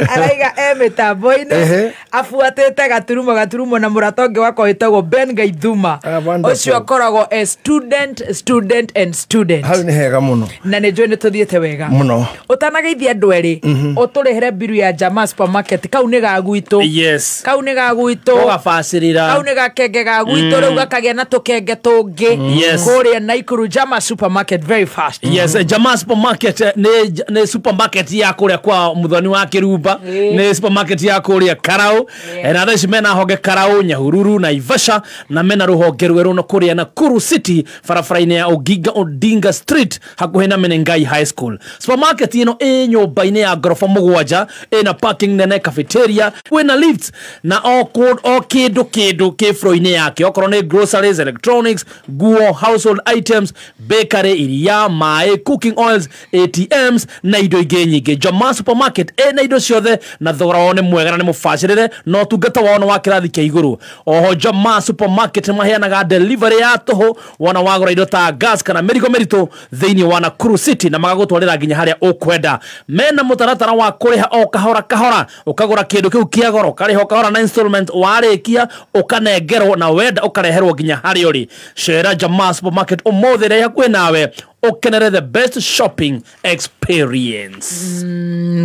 Araiga mĩtambo-inĩ abuatĩte gaturumo gaturumo na mũrata ũngĩ wakwa wĩtagwo Ben Gaithuma. Ũcio akoragwo a student, student and student. Hau nĩ hega mũno. Na nĩ njũĩ nĩ tũthiĩte wega mũno. Ũtanageithia andũ erĩ ũtũrĩhĩre mbiru ya Jamaa Supermarket. Kau nĩ ga gwitũ. Yes. Kau nĩ ga gwitũ. Ũgabacĩrĩra. Kau nĩ gakenge ga gwitũ rĩu gakagĩa na tũkenge tũngĩ. Kũrĩa Naikuru Jamaa Supermarket very fast. Yes, Jamaa Supermarket nĩ supermarket ya kũrĩa kwa Muthoni wa Kĩrumba. Nĩ supermarket ya kũrĩa Karau. Na thaa ici mena honge Karau, Nyahururu na Naivasha na mena rũhonge rwerũ no kũrĩa Nakuru City barabara-inĩ ya Oginga Odinga Street hakuhĩ na Menengai High School. Supermarket ĩno ĩ nyũmba-inĩ ya ngoroba 7 ĩna parking nene, cafeteria, kwĩna lifts na o kĩndũ kĩndũ kĩ floor-inĩ yake, okorwo nĩ groceries, electronics, nguo, household items, bakery, iria, maĩ, cooking oils, ATMs na indo ingĩ nyingĩ. Jamaa Supermarket ĩna indo ciothe na thogora wao nĩ mwega na nĩ mũbacĩrĩre na ũtungata wao nĩ wa kĩrathi kĩa igũrũ. Oho Jamaa Supermarket nĩ maheanaga delivery ya tũhũ wona wagũra indo ta gas kana mĩrigo mĩritũ thĩinĩ wa Nakuru City na magagũtwarĩra nginya harĩa ũkwenda. Mena mũtaratara wa kũrĩha o kahora kahora, ũkagũra kĩndũ kĩu kĩa goro ũkarĩha o kahora na installment, warĩkia ũkanengerwo na wenda ũkareherwo nginya harĩa ũrĩ. Cera Jamaa Supermarket ũmũthĩ ĩrĩa hakuhĩ nawe ũkenere the best shopping experience.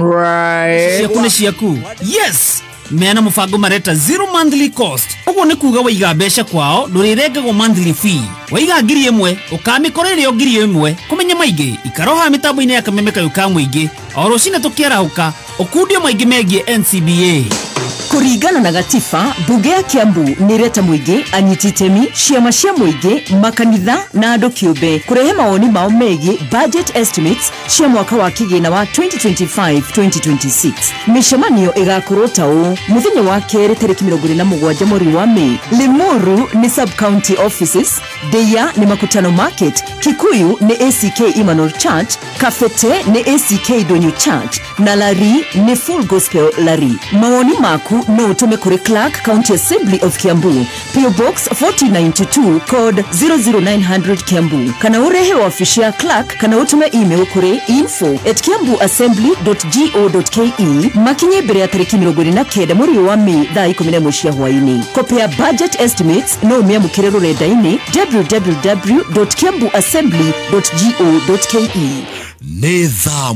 Right. Ciaku nĩ ciaku. Yes. Meana mũbango mareta zero monthly cost. Ũguo nĩ kuga waiga mbeca kwao ndũrĩrengagwo monthly fee. Waiga 1000 ũkamĩkora ĩrĩ o 1000. Kũmenya maingĩ ikaroha mĩtambo-inĩ ya kameme kayũ ka mũingĩ o rũcinĩ tũkĩarahũka ũkundio maingĩ megiĩ NCBA. Kũringana na gatiba, mbunge ya Kiambu nĩ ĩreta mũingĩ, anyiti itemi, ciama cia mũingĩ, makanitha na andũ kĩũmbe kũrehe mawoni mao megiĩ budget estimates cia mwaka wa kĩgĩna wa 2025-2026. Mĩcemanio ĩgakorwo ta ũũ: mũthenya wa kerĩ tarĩki 27 mweri wa Mei, Limuru nĩ sub county offices, Ndeia nĩ Makutano Market, Kikuyu nĩ ACK Emmanuel Church, Kabete nĩ ACK Donyo Church na Lari nĩ Full Gospel Lari. Mawoni maku no ũtũme kũrĩ Clerk, County Assembly of Kiambu, PO Box 4092, code 00900 Kiambu, kana ũrehe wabici ya Clerk kana ũtũme email kũrĩ info@kiambuassembly.go.ke makinye mbere ya tarĩki 29 mweri wa Mei thaa 11 cia hwaĩ-inĩ. Kopĩ ya budget estimates no ũmĩamũkĩre rũrenda-inĩ www.kiambuassembly.go.ke. Nĩ thaa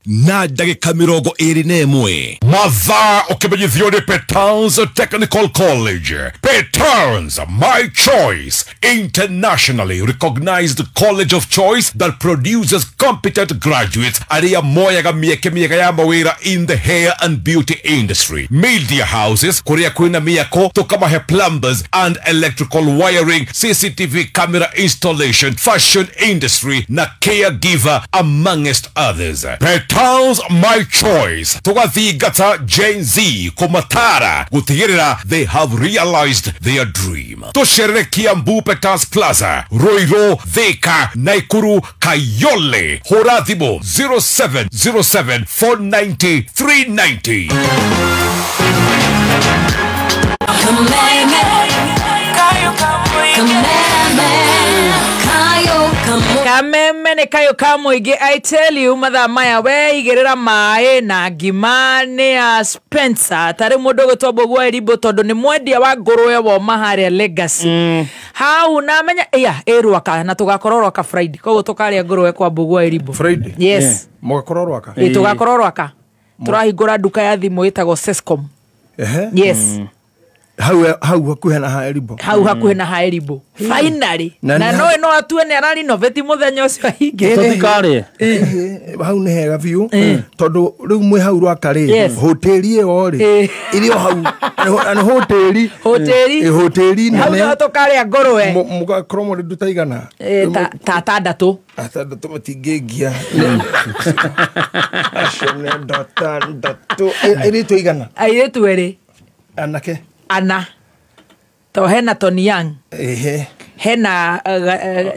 7:21. Mathaa ũkĩmenyithio nĩ Petans Technical College. Petans, my choice, internationally recognized college of choice that produces competent graduates arĩa moyaga mĩeke mĩega ya mawĩra in the hair and beauty industry, media houses kũrĩa kwĩna mĩako tũkamahe plumbers and electrical wiring, CCTV camera installation, fashion industry na caregiver amongst others. Petans, my choice, tũgathingata Gen Z kũmatara gũtigĩrĩra they have realized their dream. Tũcerere Kiambu Petans Plaza, Ruiru, Thika, Nakuru, Kayole. Hũra thimũ 0707 490 390. Kameme nĩ kayũ ka mũingĩ. I tell you, mathaa maya we igĩrĩra maĩ na ngima nĩ ya Spencer. Tarĩ mũndũ ũgwĩtwo Mbũgua Irimbo tondũ nĩ mwendia wa ngũrwe woma harĩa Legacy. Hau na menya iya ĩ Rwaka na tũgakorwo Rwaka Friday, koguo tũkarĩa ngũrwe kwa Mbũgua Irimbo Friday. Yes. Mũgakorwo Rwaka? Ĩ tũgakorwo Rwaka. Tũrahingũra nduka ya thimũ ĩtagwo Sescom. Yes. Hau hakuhĩ na Haerimbo. Hau hakuhĩ na Haerimbo. Finally. Na no atue nĩ ararinoveti mũthenya ũcio ahingĩte. Tũtikarĩe. Hau nĩ hega biũ tondũ rĩu mwĩ hau Rwaka rĩ, hoteli ĩyo rĩ ĩrĩ o hau, na nĩ hoteli. Hoteli. Hoteli nene. Hau no tũkarĩa ngũrwe. Mũgakorwo mũrĩ andũ ta igana? Ta atandatũ. Atandatũ matingĩngia. Acio nĩ andũ atandatũ. Airĩtu aigana? Airĩtu erĩ. Anake? Ana. To hena Tony Young. Hena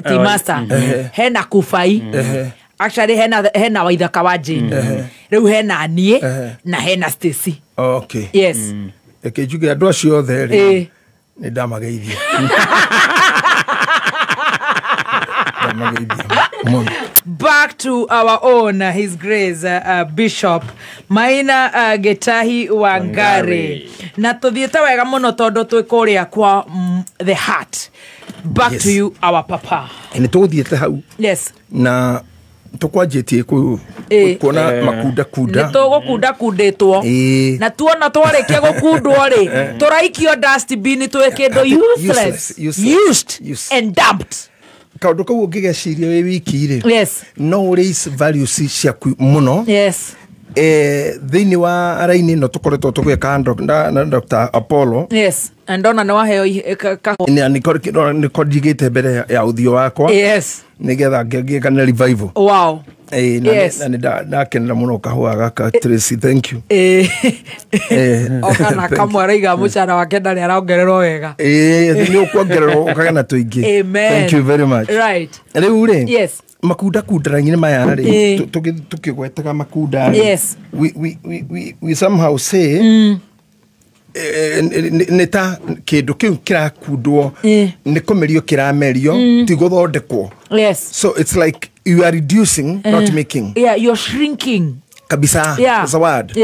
T-Master. Hena Kufai. Actually hena Waithaka wa Jane. Rĩu hena niĩ na hena Stacy. Okay. Yes. Reke njuge andũ acio othe rĩ nĩ ndamageithia. Ndamageithia mũno. Back to our own, His Grace Bishop Maina Gitahi Wangari. Na tuthiĩte wega mũno tondũ twĩ kũrĩa kwa the heart. Back yes. to you, our papa. Nĩ tũgũthiĩte hau. Yes. Na tũkwanjĩtie kuona makunda kunda. Nĩ tũgũkunda kundĩtwo. Na tuona twarĩkia gũkundwo rĩ, tũraikio dustbin twĩ kĩndũ useless, used and dumped. Kaũndũ kau ũngĩgeciria wĩ wiki rĩ, yes, no raise values ciaku mũno. Yes. Thĩinĩ wa raini ĩno tũkoretwo tũgĩka na Dr. Apollo. Yes. Ndona nĩ waheo nĩko njigĩte mbere ya ũthiũ wakwa. Yes. Nĩgetha ngĩka na revival. Wow. Yes. Na nĩ ndakenera mũno kahũa gaka Tracy, thank you. Oka na kamwe araiga mũcara wake ndarĩ araongererwo wega. Nĩ ũkuongererwo ũkagĩa na tũingĩ. Amen. Thank you very much. Right. Rĩu rĩ, yes, makunda kundara-inĩ maya rĩ, tũkĩgwetaga makunda rĩ, yes, we somehow say nĩ ta kĩndũ kĩu kĩrakundwo nĩ kũmerio kĩramerio, ti gũthondekwo. Yes. So it's like you are reducing, not making. Yeah, you're shrinking. Kabisa. Yeah. That's a word.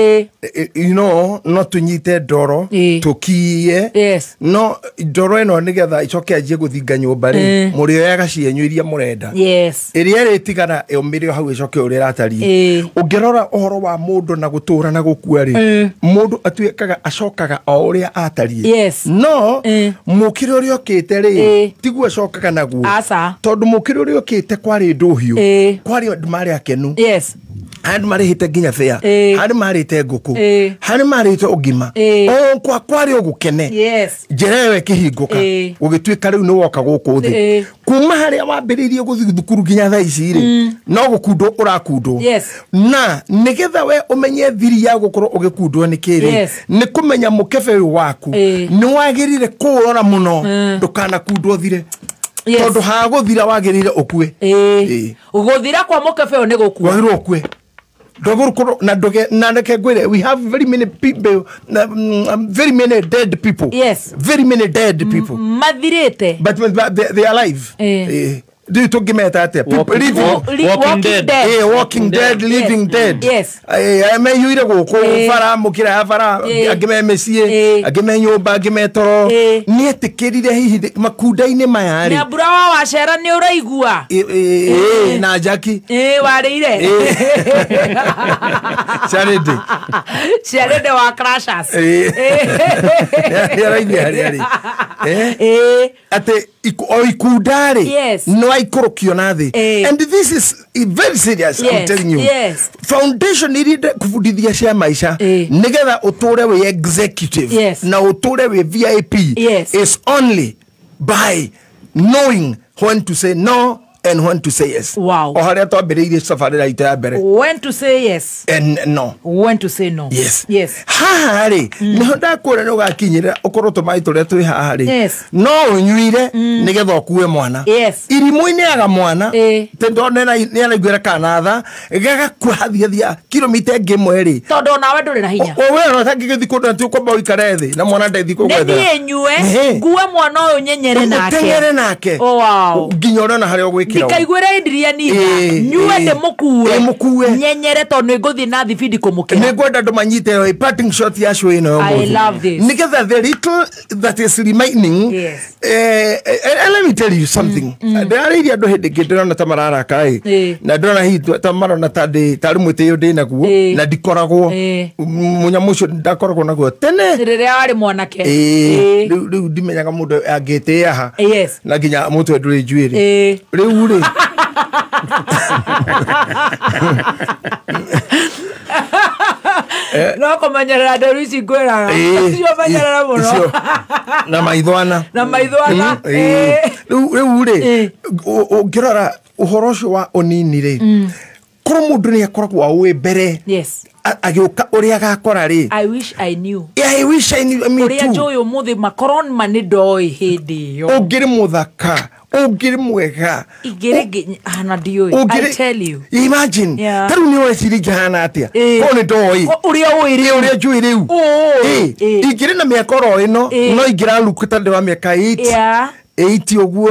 You know, no tunyite ndoro, tukiye. Yes. No ndoro ĩno nĩgetha icoke anjie gũthinga nyũmba rĩ, mũrĩoyaga cienyu iria mũrenda. Yes. Ĩrĩa ĩrĩtigara ĩũmĩre hau ĩcoke ũrĩa ĩratariĩ. Ũngĩrora ũhoro wa mũndũ na gũtũra na gũkua rĩ, mũndũ atuĩkaga acokaga o ũrĩa atariĩ. Yes. No mũkĩre ũrĩa ũkĩte rĩ, tiguo acokaga naguo. Aca. Tondũ mũkĩre ũrĩa ũkĩte kwarĩ ndũhiũ, kwarĩ andũ marĩ akenu. Yes. Harĩ marĩhĩte nginya bĩa, harĩ marĩte ngũkũ, harĩ marĩte ũgima, o kwa kwarĩ ũgũkene. Njĩra ĩyo ĩkĩhingũka, ũgĩtuĩka rĩu nĩ woka gũkũ thĩ. Kuma harĩa wambĩrĩirie gũthiĩ thukuru nginya thaa ici rĩ, no gũkundwo ũrakundwo. Na nĩgetha we ũmenye thiri ya gũkorwo ũgĩkundwo nĩ kĩrĩ, nĩ kũmenya mũkebe ũyũ waku nĩ wagĩrĩire kũũrora mũno ndũkanakundwo thire. Tondũ hagũthira wagĩrĩire ũkue. Gũthira kwa mũkebe ũyũ nĩ gũkua. Wagĩrĩirwo ũkue. Na reke ngwĩre, we have very many people, very many dead people. Very many dead people. Mathirĩte. But they are alive. Ndiũĩ tũngĩmeta atĩa? Walking dead. Walking dead, living dead. Meyũire gũkũ bara, mũkĩra ya bara, angĩ me mĩciĩ, angĩ me nyũmba, angĩ me toro. Nĩ etĩkĩrire hihi makunda-inĩ maya rĩ. Nyambura wa wacera nĩ ũraigua. Na Jackie. Warĩire. Charity. Charity wa Crashers. Nĩ araigua harĩa arĩ. Atĩ o ikunda rĩ, no aikũrũkio na thĩ. And this is very serious, I'm telling you. Foundation iria kũbundithia cia maica nĩgetha ũtũre wĩ executive na ũtũre wĩ VIP is only by knowing when to say no and when to say yes. Wow. O harĩa twambĩrĩirie sabarĩ itũ ya mbere. When to say yes and no. When to say no. Yes. Haha rĩ, nĩho ndakwĩra nĩ ũgakinyĩra ũkorwo tũmaĩ tũrĩa twĩ haha rĩ, no ũnyuire nĩgetha ũkue mwana. Irimũ-inĩ aga mwana, tondũ nĩ araiguĩra kana tha, gagakua hathiathia kilomita ĩngĩ ĩmwe rĩ. Tondũ onawe ndũrĩ na hinya. O we ona ũtangĩgĩthiĩ kũndũ na ti ũkwamba ũikare thĩ na mwana ndethi kũgwethera. Nĩ niĩ nyue, ngue mwana ũyũ nyenyere nake. Ũteng'ere nake. Nginya ũrona harĩa ũgwĩkĩra. Ndikaiguĩre indiria nina, nyue ndĩmũkue, nyenyere tondũ nĩ ngũthiĩ na thibindi kũmũkĩra. Nĩ ngwenda andũ manyite parting shot ya show ĩno I love this. Nĩgetha the little that is remaining, and let me tell you something. Ndĩrarĩirie andũ hĩndĩ ĩngĩ ndĩrona ta mararaka ĩ, na ndĩrona hihi ta marona ta ndĩ tarĩ mwĩtĩo ndĩ naguo, na ndikoragwo mũnyamũ ũcio ndakoragwo naguo tene rĩrĩa warĩ mwanake. Rĩu ndimenyaga mũndũ angĩtĩĩa ha, na nginya mũtwe ndũrĩ njuĩrĩ. Rĩu rĩ, no kũmenyerera nderu ici ngwĩraga, icio menyerera mũno. Na maithwana. Na maithwana. Rĩu rĩ, ũngĩrora ũhoro ũcio wa ũnini rĩ, korwo mũndũ nĩ akoragwo aũĩ mbere agĩũka ũrĩa agakora rĩ. I wish I knew. Yeah, I wish I knew. Me ũrĩa too. Njũĩ ũmũthĩ makorwo ma nĩ ndoĩ hĩndĩ ĩyo. Ũngĩrĩ mũthaka, ũngĩrĩ mwega, ingĩrĩ hana ndiũĩ. I tell you. Imagine. Ta rĩu nĩ ũreciria ingĩhana atĩa? Korwo nĩ ndoĩ. Ũrĩa ũĩ rĩu. Ũrĩa njũĩ rĩu. Ingĩrĩ na mĩaka oro ĩno, no ingĩraruka ta ndĩ wa mĩaka 8. 8 ũguo.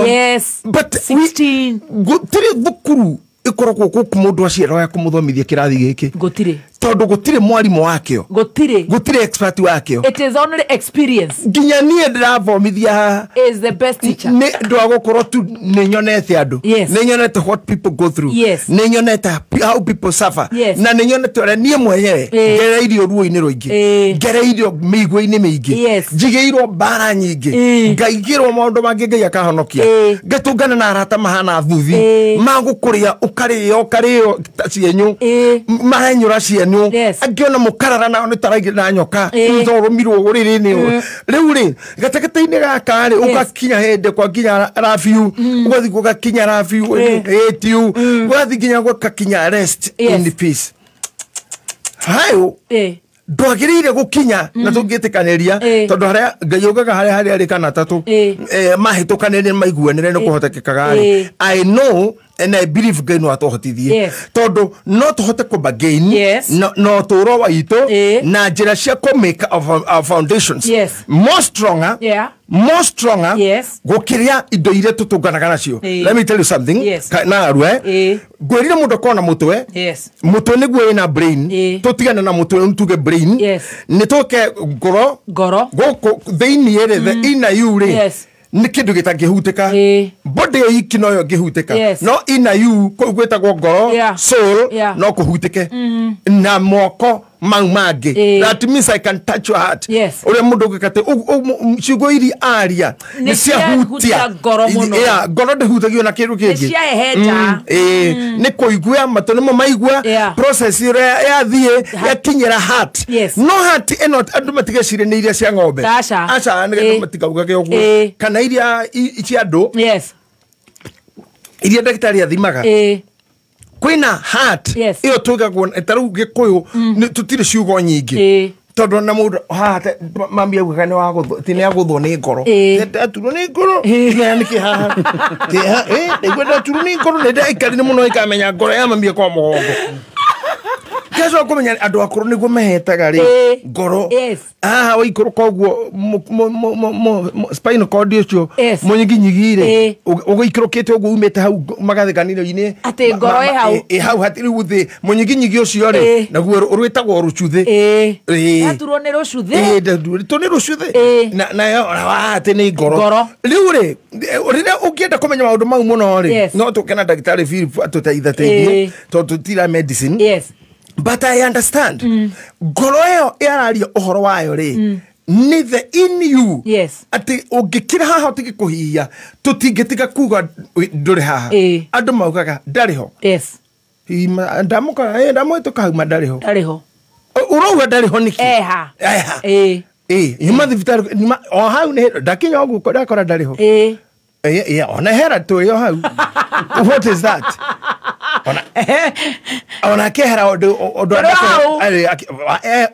But 16. Gũtirĩ thukuru ĩkoragwo gũkũ mũndũ aciarwo ya kũmũthomithia kĩrathi gĩkĩ. Gũtirĩ. Tondũ gũtirĩ mwarimũ wakĩo. Gũtirĩ. Gũtirĩ expert wakĩo. It is only experience. Nginya niĩ ndĩrathomithia haha. Is the best teacher. Nĩ ũndũ wa gũkorwo tu nĩ nyonete andũ. Nĩ nyonete what people go through. Nĩ nyonete how people suffer. Na nĩ nyonete ũrĩa niĩ mwenyewe ngereirio ruo-inĩ rũingĩ. Ngereirio mĩigua-inĩ mĩingĩ. Njigĩirwo mbara nyingĩ. Ngaigĩrwo maũndũ mangĩ Ngai akahonokia. Ngatũngana na arata mahana thuthi. Magũkũrĩa ũkarĩo ũkarĩo ta cienyũ. Marenyũra cienyũ. Angĩ ona mũkarara nao nĩ taraigĩra na nyoka. Thorũmirwo ũrĩrĩ-inĩ. Rĩu rĩ, gatagatĩ-inĩ gaka rĩ, ũgakinya hĩndĩ kwa nginya rabiu, ũgathiĩ gũgakinya rabiu, ĩtiu, ũgathiĩ nginya gũgakinya rest in peace. Hayo, ndwagĩrĩire gũkinya na tũngĩtĩkanĩria tondũ harĩa Ngai augaga harĩa harĩa arĩ kana atatũ mahĩtũkanĩre maiguanĩre nĩ kũhotekekaga rĩ. I know and I believe Ngai no atũhotithie tondũ no tũhote kũbargain na ũtũũro witũ na njĩra cia kũ make our foundations more stronger, more stronger gũkĩria indo iria tũtũnganaga nacio. Let me tell you something. Na arue ngwĩrire mũndũ akorwo na mũtwe, mũtwe nĩguo wĩna brain, tũtigane na mũtwe tuge brain, nĩ tũke ngoro gũkũ thĩinĩ rĩ, the inner you rĩ, nĩ kĩndũ gĩtangĩhutĩka. Body ĩyo iki noyo ĩngĩhutĩka, no inner you kũu gwĩtagwo ngoro, soul, no kũhutĩke na moko mau mangĩ. That means I can touch your heart. Ũrĩa mũndũ ũngĩka atĩ ciugo iria aria nĩ ciahutia ngoro mũno. Yeah, ngoro ndĩhutagio na kĩndũ kĩngĩ. Nĩ ciahehenja. Nĩ kũigua matũ nĩmo maigua process ĩrĩa yathiĩ yakinyĩra heart. No heart ĩno andũ matigecirie nĩ iria cia ng'ombe. Aca nĩgetha matikaugage ũguo. Kana iria cia andũ. Iria ndagĩtarĩ athimaga. Kwĩna heart ĩyo tũigagwo ta rĩu Gĩkũyũ tũtirĩ ciugo nyingĩ. Tondũ na mũndũ haha mami augaga nĩ wagũthwo ti nĩ agũthwo nĩ ngoro. Ndaturwo nĩ ngoro. Nĩkĩ haha? Ndaigua ndaturwo nĩ ngoro nĩ ndaikarire mũno ĩkamenya ngoro ya mami kwa mũgongo. Ngacoka kũmenya andũ akũrũ nĩguo mehetaga rĩ ngoro. Haha waikũrũka ũguo spinal cord ũcio mũnyiginyigi rĩ ũgĩikũrũkĩte ũguo umĩte hau magathĩkanĩro-inĩ. Atĩ ngoro ĩ hau. Ĩ hau hatirĩ rĩu thĩ mũnyiginyigi ũcio rĩ naguo rwĩtagwo rũcuthĩ. Ndaturwo nĩ rũcuthĩ. Ndatũrwo nĩ rũcuthĩ. Nayo atĩ nĩ ngoro. Rĩu rĩ rĩrĩa ũngĩenda kũmenya maũndũ mau mũno rĩ no tũke na ndagĩtarĩ Philip atũteithateithie tondũ tũtira medicine. But I understand. Ngoro ĩyo ĩararia ũhoro wayo rĩ nĩ the in you. Atĩ ũngĩkira haha ũtige kũhihia tũtingĩtiga kuga ndũrĩ haha. Andũ maugaga ndarĩ ho. Ndamũkora ndamũhĩtũka hau ma ndarĩ ho. Ndarĩ ho. Ũrauga ndarĩ ho nĩkĩ? Eha. Nyuma thibitarĩ nyuma o hau nĩ ndakinya ũguo ndakora ndarĩ ho. Ona hera tũrĩ o hau. What is that? Ona kehera ũndũ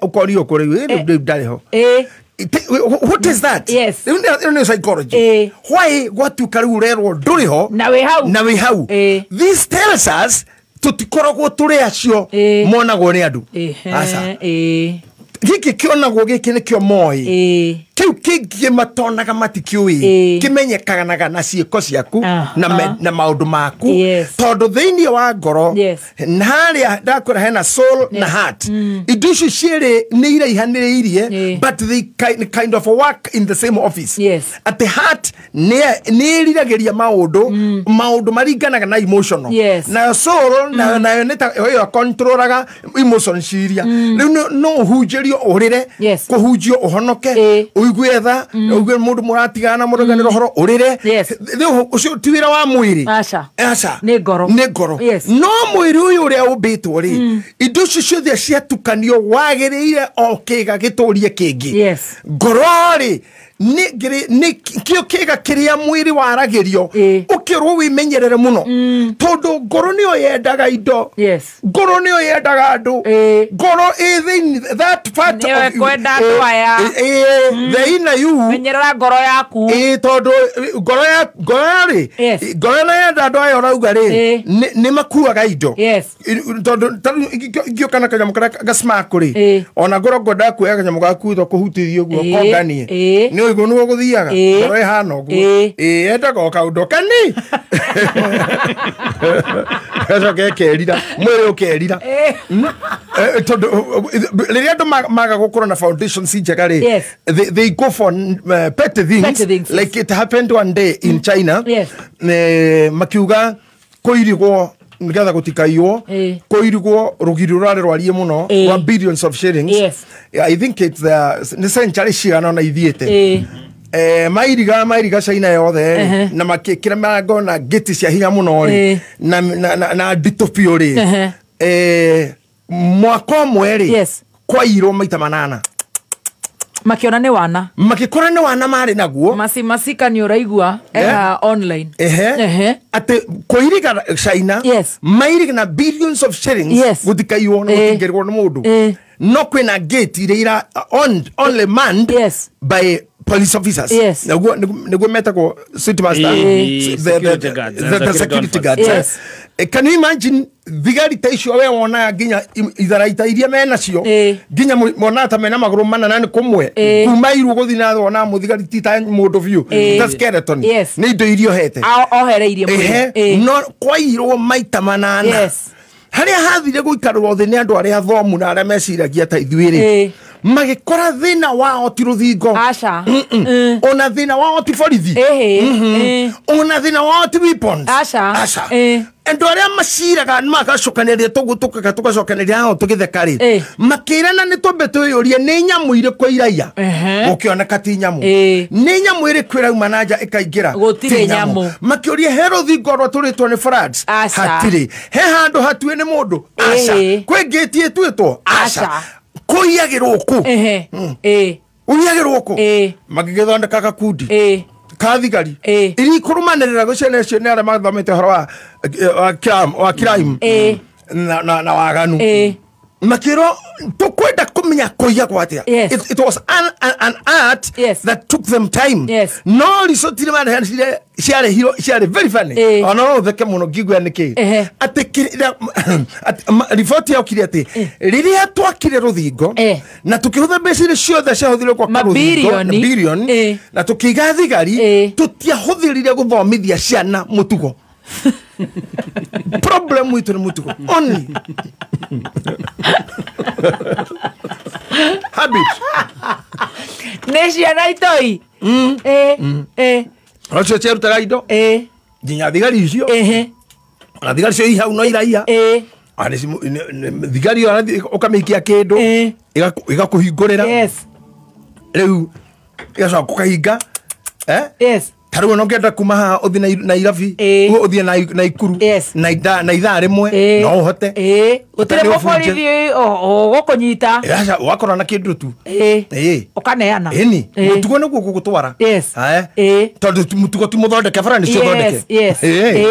ũkorio kũrĩ rĩu ndarĩ ho. What is that? Rĩu nĩ psychology. Why gwatuĩka rĩu ũrerwo ndũrĩ ho na wĩ hau. Na wĩ hau. This tells us tũtikoragwo tũrĩ acio monagwo nĩ andũ. Aca. Gĩkĩ kĩonagwo gĩkĩ nĩkĩo moĩ. Kĩu kĩngĩ matonaga matikĩũĩ. Kĩmenyekanaga na ciĩko ciaku na maũndũ maku. Tondũ thĩinĩ wa ngoro na harĩa ndakwĩra hena soul na heart. Indo icio cierĩ nĩ iraihanĩrĩirie but they kind of work in the same office. Atĩ heart nĩ ĩriragĩria maũndũ maũndũ maringanaga na emotional. Nayo soul nayo nĩ ta ĩyo controlaga emotion ciria. Rĩu no ũhunjĩrio ũrĩre kũhunjio ũhonoke ũigue tha ũigue mũndũ mũratigana mũreganĩra ũhoro ũrĩre. Rĩu ũcio ti wĩra wa mwĩrĩ. Aca. Nĩ ngoro. Nĩ ngoro. No mwĩrĩ ũyũ ũrĩa ũmbĩtwo rĩ indo icio ciothe ciatukanio wagĩrĩire o kĩga gĩtũrie kĩngĩ. Ngoro rĩ nĩ kĩo kĩga kĩrĩa mwĩrĩ waragĩrio ũkĩrwo wĩmenyerere mũno tondũ ngoro nĩyo yendaga indo. Ngoro nĩyo yendaga andũ. Ngoro ĩ thĩinĩ that part of you. Kwenda andũ aya. The inner you. Menyerera ngoro yaku. Tondũ ngoro ya ngoro rĩ ngoro ĩno yenda andũ aya ũrauga rĩ nĩ makuaga indo. Tondũ ingĩũka na kanyamũ karĩa gasmack rĩ ona ngoro ngwendaga kuoya kanyamũ gaku to kũhutithia ũguo konganie nĩ ũguo nĩguo gũthiaga ngoro ĩhana ũguo yendaga o kaũndũ kani gacoka ĩkerira mwĩrĩ ũkerira tondũ rĩrĩa andũ maga gũkorwo na foundations njega rĩ they go for petty things like it happened one day in China. Makiuga kũirigwo nĩgetha gũtikaiywo kũirigwo rũgiri rũrarĩ rwarie mũno rwa billions of shillings. I think it's nĩ century cigana ona ithiĩte. Mairiga China yothe na makĩkĩra mĩrango na ngĩti cia hinya mũno rĩ na nditũ biũ rĩ mwaka ũmwe rĩ kwairwo maita manana. Makiona nĩ wana. Makĩkora nĩ wana marĩ naguo. Masika nĩ ũraigua online. Atĩ kũiriga China mairiga na billions of shillings gũtikaiywo na gũtingĩrwo nĩ mũndũ. No kwĩna gate iria ira only manned by police officers. Nĩguo metagwo city master. The security guards. Can you imagine thigari ta icio we wonaga nginya itharaita iria menacio nginya monaga ta mena magũrũ mana na nĩ kũmwe kuma iruo gũthiĩ na thĩ wonaga mũthigari ti ta mũndũ biũ ta skeleton nĩ indo iria ohete ohereirie mwĩrĩ no kwairwo maita manana. Harĩa hathire gũikarwo thĩ nĩ andũ arĩa athomu na arĩa meciragia ta ithuĩ rĩ Magĩkora thĩna wao ti rũthingo. Aca. Ona thĩna wao ti borithi. Ona thĩna wao ti weapons. Aca. Aca. Andũ arĩa maciraga magacokanĩria tũgacokanĩria hao tũgĩtheka rĩ, makĩrana nĩ twambe twĩyũrie nĩ nyamũ irĩkũ iraiya. Gũkĩoneka ti nyamũ. Nĩ nyamũ ĩrĩkũ ĩrauma na nja ĩkaingĩra? Gũtirĩ nyamũ. Makĩũria he rũthingo rwatũrĩtwo nĩ floods? Hatirĩ. He handũ hatuĩ nĩ mũndũ? Aca. Kwĩ ngĩti ĩtuĩtwo? Aca. Kũiyagĩrwo kũ? Ũiyagĩrwo kũ? Magĩgĩthondeka gakundi ka thigari iria ikũrũmanĩrĩra gũciana icio nĩ arĩa mathomete ũhoro wa crime na waganu. Makĩrwo tũkwenda kũmenya kũiya kwa atĩa. It was an art that took them time. No result iria marehanire ciarĩ very funny. Ona no ũtheke mũno ngigua nĩkĩ. Atĩ riboti yokire atĩ rĩrĩa twakire rũthingo na tũkĩhũthĩra mbeca iria ciothe ciahũthĩrirwo gwaka rũthingo na billion na tũkĩiga thigari, tũtiahũthĩrire gũthomithia ciana mũtugo. Problem witũ nĩ mũtugo only. Habit. Nĩ ciana itoi. Acio ciarutaga indo nginya thigari icio. Ona thigari icio i hau no iraiya. Thigari ũkamĩikia kĩndũ ĩgakũhingũrĩra. Rĩu ĩgacoka ũkahinga. Ta rĩu ona ũngĩenda kuma haha ũthiĩ Nairobi, ũthiĩ Naikuru na ithaa rĩmwe no ũhote. Gũtirĩ mũborithi ũgũkũnyita. Aca, wakorwo na kĩndũ tu. Ũkaneana. Ĩni, mũtugo nĩguo ũgũgũtwara. Tondũ mũtugo ti mũthondeke, bara nĩcio thondeke.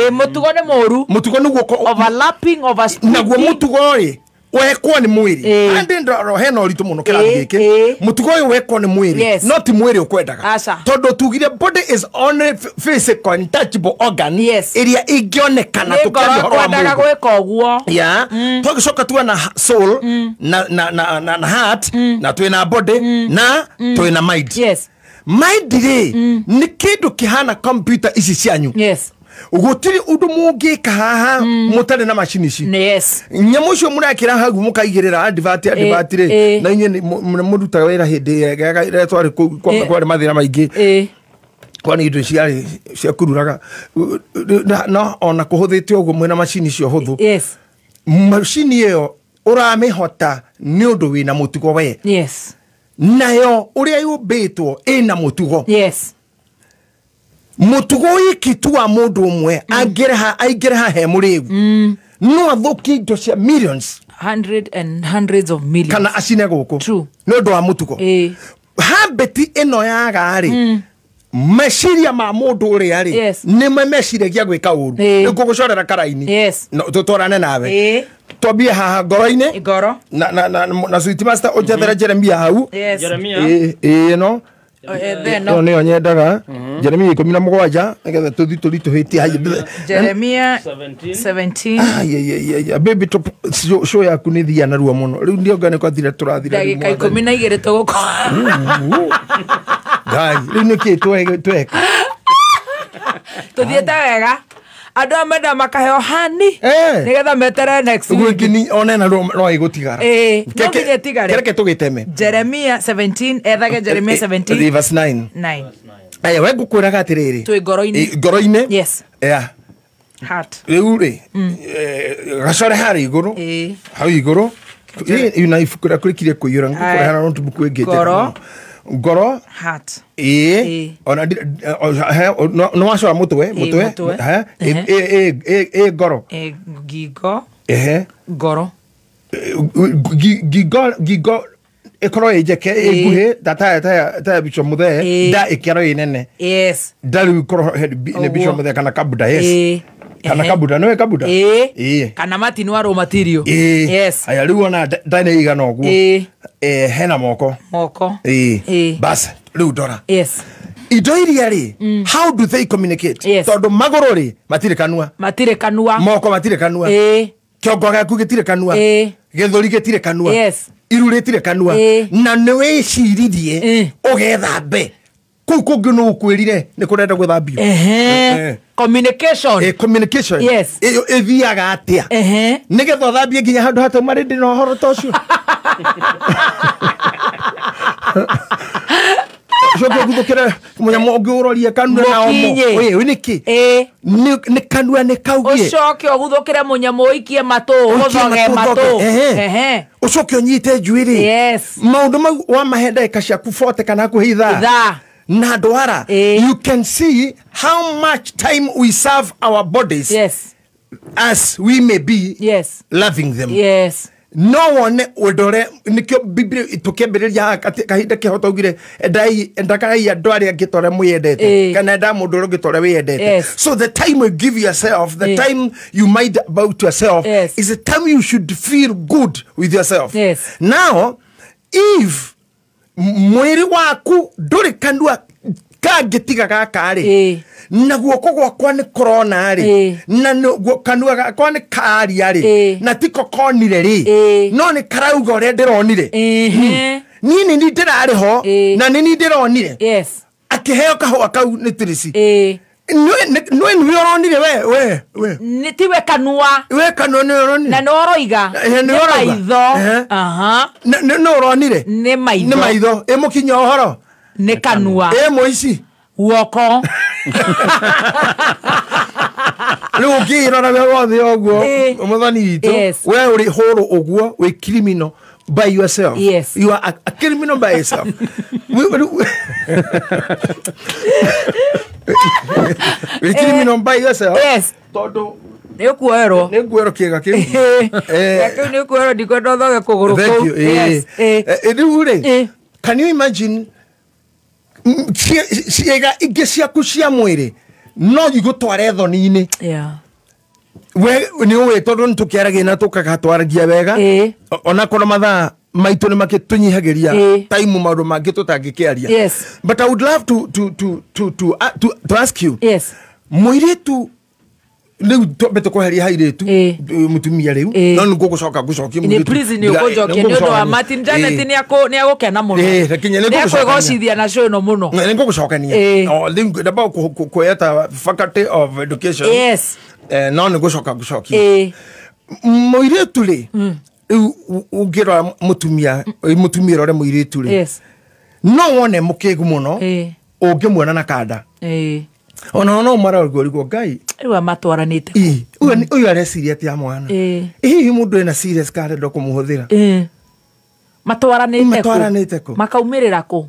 Mũtugo nĩ mũũru. Mũtugo nĩguo overlapping, oversplitting. Naguo mũtugo rĩ wekwo nĩ mwĩrĩ. Andĩ ndoro hena ũritũ mũno kĩrathi gĩkĩ. Mũtugo ũyũ wekwo nĩ mwĩrĩ, no ti mwĩrĩ ũkwendaga. Tondũ tugire body is only physical and touchable organ ĩrĩa ĩngĩonekana tũkĩaria ũhoro wa mũndũ. Gwĩka ũguo. Tũgĩcoka tuona soul na heart na twĩna body na twĩna mind. Mind rĩ nĩ kĩndũ kĩhana computer ici cianyu. Gũtirĩ ũndũ mũngĩka haha mũtarĩ na macini ici. Nyamũ icio mũrekĩra hau mũkaigĩrĩra advert rĩ, na inyuĩ nĩ mũrutaga wĩra hĩndĩ ĩrĩa twarĩ kũu kwarĩ mathĩna maingĩ. Kwani indo ciarĩ ciakururaga no ona kũhũthĩte ũguo mwĩna macini icio hũthũ. Macini ĩyo ũramĩhota nĩ ũndũ wĩna mũtugo we. Nayo ũrĩa yũmbĩtwo ĩna mũtugo. Mũtugo wiki tu wa mũndũ ũmwe aingĩreha he mũrĩu no athũkie indo cia millions, hundred and hundreds of millions, kana acine gũkũ nĩ ũndũ wa mũtugo. Habit ĩno yaga rĩ, meciria ma mũndũ ũrĩa rĩ nĩmo meciragia gwĩka ũru. Rĩu ngũgũcorera karaini tũtwarane nawe. Twambie haha ngoro-inĩ na sweet master ũnjethere Jeremia hau. Ĩno ĩyo nĩyo nyendaga. Jeremia 17 nĩgetha tũthiĩ tũritũhĩtie. Jeremia 17. Baby top show yaku nĩ thia narua mũno. Rĩu ndionga nĩ kwathira tũrathira. Ndagĩka 12 tũgũkorwo. Ngai, rĩu nĩkĩ tweka? Tũthiĩte wega. Andũ aya menda makaheo hani nĩgetha meterere next week. One na no ĩgũtigara. No nginya ĩtigare. Kĩreke tũgĩteme. Jeremia 17, ethage Jeremia 17 verse 9. 9. Aya, we ngũkwĩraga atĩrĩrĩ. Twĩ ngoro-inĩ. Ngoro-inĩ. Yes. Yeah. Heart. Rĩu rĩ, gacore harĩa igũrũ. Hau igũrũ. Na ibuku rĩaku rĩkirie kũiyũra, ngũkũrehera na notebook ĩngĩ njega Ngoro. mũno. Ngoro. Heart. Ona no wacora mũtwe, mũtwe. Ngoro. Ngingo. Ngoro. Ngingo ĩkorwo ĩ njeke, ĩ nguhĩ, ta Bishop Muthee, nda ĩkĩarwo ĩ nene. Nda rĩu ĩkorwo nĩ Bishop Muthee kana Kabuda, yes. Kana Kabuda, nĩwe Kabuda? Kana Martin wa raw material. Aya, rĩu ona nda nĩ ĩigana ũguo. Hena moko. Moko. Bas, rĩu ndora. Indo iria rĩ, how do they communicate? Tondũ magũrũ rĩ, matirĩ kanua. Matirĩ kanua. Moko matirĩ kanua. Kĩongo gĩaku gĩtirĩ kanua. Gĩthũri gĩtirĩ kanua. Iru rĩtirĩ kanua. Na nĩ wĩciririe ũgethambe. Kũu kũngĩ nũ ũkwĩrire nĩ kũrenda gwĩthambio. Communication. Communication. Ĩyo ĩthiaga atĩa? Nĩgetha ũthambie nginya handũ hatauma rĩndĩ na ũhoro ta ũcio. Ucoke ũguthũkĩre mũnyamũ ũngĩ ũrorie kanua na omo. Ĩ nĩkĩ? Nĩ kanua nĩ kaugie. Ũcoke ũguthũkĩre mũnyamũ ũikie matũ, ũthoge matũ. Ũcoke ũnyite njuĩrĩ. Yes. Maũndũ mau wamahe ndagĩka ciaku 40 kana hakuhĩ ithaa. Na ndwara. You can see how much time we serve our bodies. Yes. As we may be. Yes. Loving them. Yes. No wone wendore nikio Biblia tukiambĩrĩria kahinda kĩho taugire endai endakai andũ arĩa angĩ ta ũrĩa mwĩyendete kana enda mũndũ ũrĩa ũngĩ ta ũrĩa wĩyendete. So the time you give yourself, the time you mind about yourself, is the time you should feel good with yourself. Yes. Now if mwĩrĩ waku ndũrĩ kanua kangĩtiga gaka rĩ, na guoko gwakwa nĩ kũrona rĩ, na kanua gakwa nĩ karia rĩ, na tiko konire rĩ, no nĩ karauga ũrĩa ndĩronire. Niĩ nĩ niĩ ndĩrarĩ ho na nĩ niĩ ndĩronire. Akĩheo kahũa kau nĩ Tracy. Nĩ nĩwe ũronire we. Nĩ tiwe kanua. We kanua nĩ ũronire. Na nĩ ũroiga. Nĩ maitho. Nĩ ũronire. Nĩ maitho. Nĩ maitho. Ĩ mũkinya ũhoro. Nĩ kanua. Ĩ mũici. Guoko. Rĩu ũngĩĩrora we wothe ũguo mũthoni witũ, we ũrĩ hũrũ ũguo wĩ criminal by yourself. Yes. You are a criminal by yourself. Wĩ criminal by yourself. Yes. Tondũ nĩ ũkuoerwo. Nĩ nguoerwo kĩga kĩu. Kĩu nĩ ũkuoerwo, ndikwenda ũthoge kũgũrũ kũu. Thank you. Rĩu rĩ, can you imagine ciĩga ingĩ ciaku cia mwĩrĩ no igũtware thoni-inĩ. We nĩ ũĩ tondũ nĩ tũkĩaragia na tũkagatwaragia wega, onakorwo mathaa maitũ nĩ makĩtũnyihagĩria time maũndũ mangĩ tũtangĩkĩaria. But I would love to ask you. Yes. Mũirĩtu rĩu twambe tũkweheria hairĩtu mũtumia rĩu, no nĩ ngũgũcoka ngũcokie mũirĩtu. Please nĩ ũkũnjokia nĩ ũndũ wa Martin Janet nĩ agũkena mũno. Nĩ akwĩgocithia na show ĩno mũno. Nĩ ngũgũcokania. Rĩu ndamba kuoya ta faculty of education. Yes. No nĩ ngũcoka ngũcokie. Mũirĩtu rĩ, rĩu ũngĩrora mũtumia, mũtumia ũrore mũirĩtu rĩ, no wone mũkĩgu mũno ũngĩmuona na kanda. Ona no mara ũrigwo Ngai. Rĩu amatwaranĩte. Ũyũ areciria atĩa mwana? Hihi mũndũ ena serious karenda kũmũhũthĩra? Matwaranĩte kũ? Makaumĩrĩra kũ?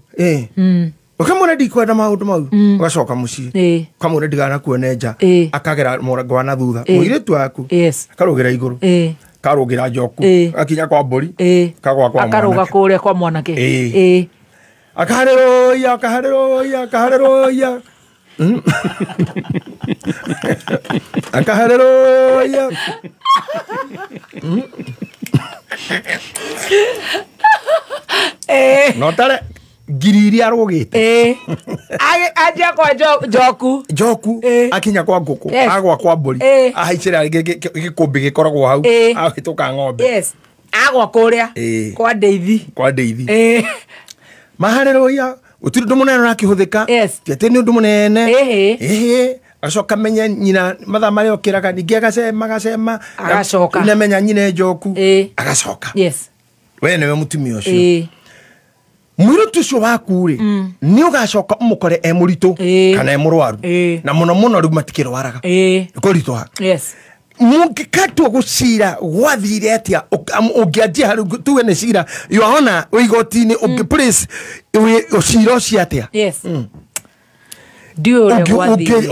Ũkamwĩra ndikwenda maũndũ mau, ũgacoka mũciĩ. Ũkamwĩra ndiganakuone nja, akagera mũrango wa na thutha. Mũirĩtu waku akarũgĩra igũrũ, karũgĩra njoku, akinya kwa mbũri, kagwa kwa mwanake. Akarũga kũrĩa kwa mwanake. Akaharĩrũia, akaharĩrũia, akaharĩrũia. Akaharĩrũia. No tare ngiri iria arũgĩte. Anjia kwa njoku. Njoku akinya kwa ngũkũ, agwa kwa mbũri, ahaicĩra gĩkũmbĩ gĩkoragwo hau, ahĩtũka ng'ombe. Yes. Agwa kũrĩa kwa ndeithi. Kwa ndeithi. Maharĩrũia gũtirĩ ũndũ mũnene ũrakĩhũthĩka. Ti atĩ nĩ ũndũ mũnene. Acoka menye nyina mathaa marĩa okĩraga, ningĩ agacema agacema, agacoka. Nĩamenya nyina e njoku, agacoka. We nĩwe mũtumia ũcio. Mũirĩtu ũcio waku rĩ, nĩ ũgacoka ũmũkore e mũritũ kana e mũrwaru. Na mũno mũno rĩu matikĩrwaraga. Kũritũha. Mũngĩkatua gũcira gwathire atĩa ũngĩanjia harĩ tuge nĩ cira yohana wĩ igoti-inĩ ũngĩ place ũcira ũcio atĩa? Ndiũĩ ũrĩa gwathire.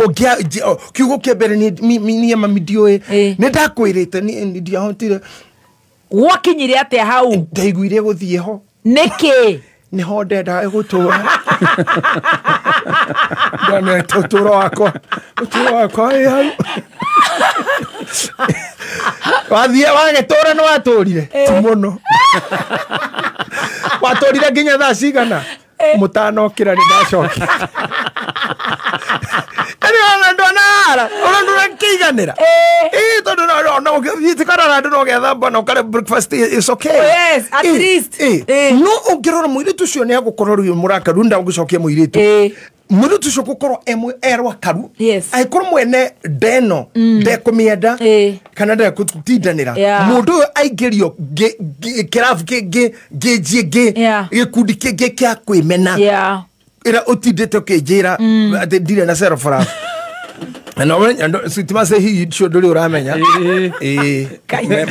Kiugo kĩa mbere niĩ mami ndiũĩ. Nĩ ndakwĩrĩte ndiahotire. Gwakinyire atĩa hau? Ndaiguire gũthiĩ ho. Nĩkĩ? Nĩho ndendaga gũtũra. Ndonete ũtũro wakwa. Ũtũro wakwa wĩ hau. Wathiĩ wagĩtũra nĩ watũrire? Ti mũno. Watũrire nginya thaa cigana? Mũtanokĩra nĩ ndacokire. Yaani ona ndonahara, ona ndũrakĩiganĩra. Tondũ no ũgĩthiĩ karara andũ no ũgethamba na ũkarĩa breakfast is okay. Yes, at least. No ũngĩrora mũirĩtu ũcio nĩ agũkorwo rĩu mũrakaru, ndagũcokia mũirĩtu. Mũirĩtu ũcio gũkorwo erwa karu. Yes. Angĩkorwo mwene ndeno ndekũmĩenda kana ndekũtindanĩra, mũndũ ũyũ aingĩrio kĩrabu kĩngĩ, ngĩnji ĩngĩ, gĩkundi kĩngĩ kĩa kwĩmena ĩrĩa ũtindĩte ũkĩnjĩra atĩ ndirĩ na self love. Na sitima se hihi cio ndũrĩ ũramenya. Ĩĩ,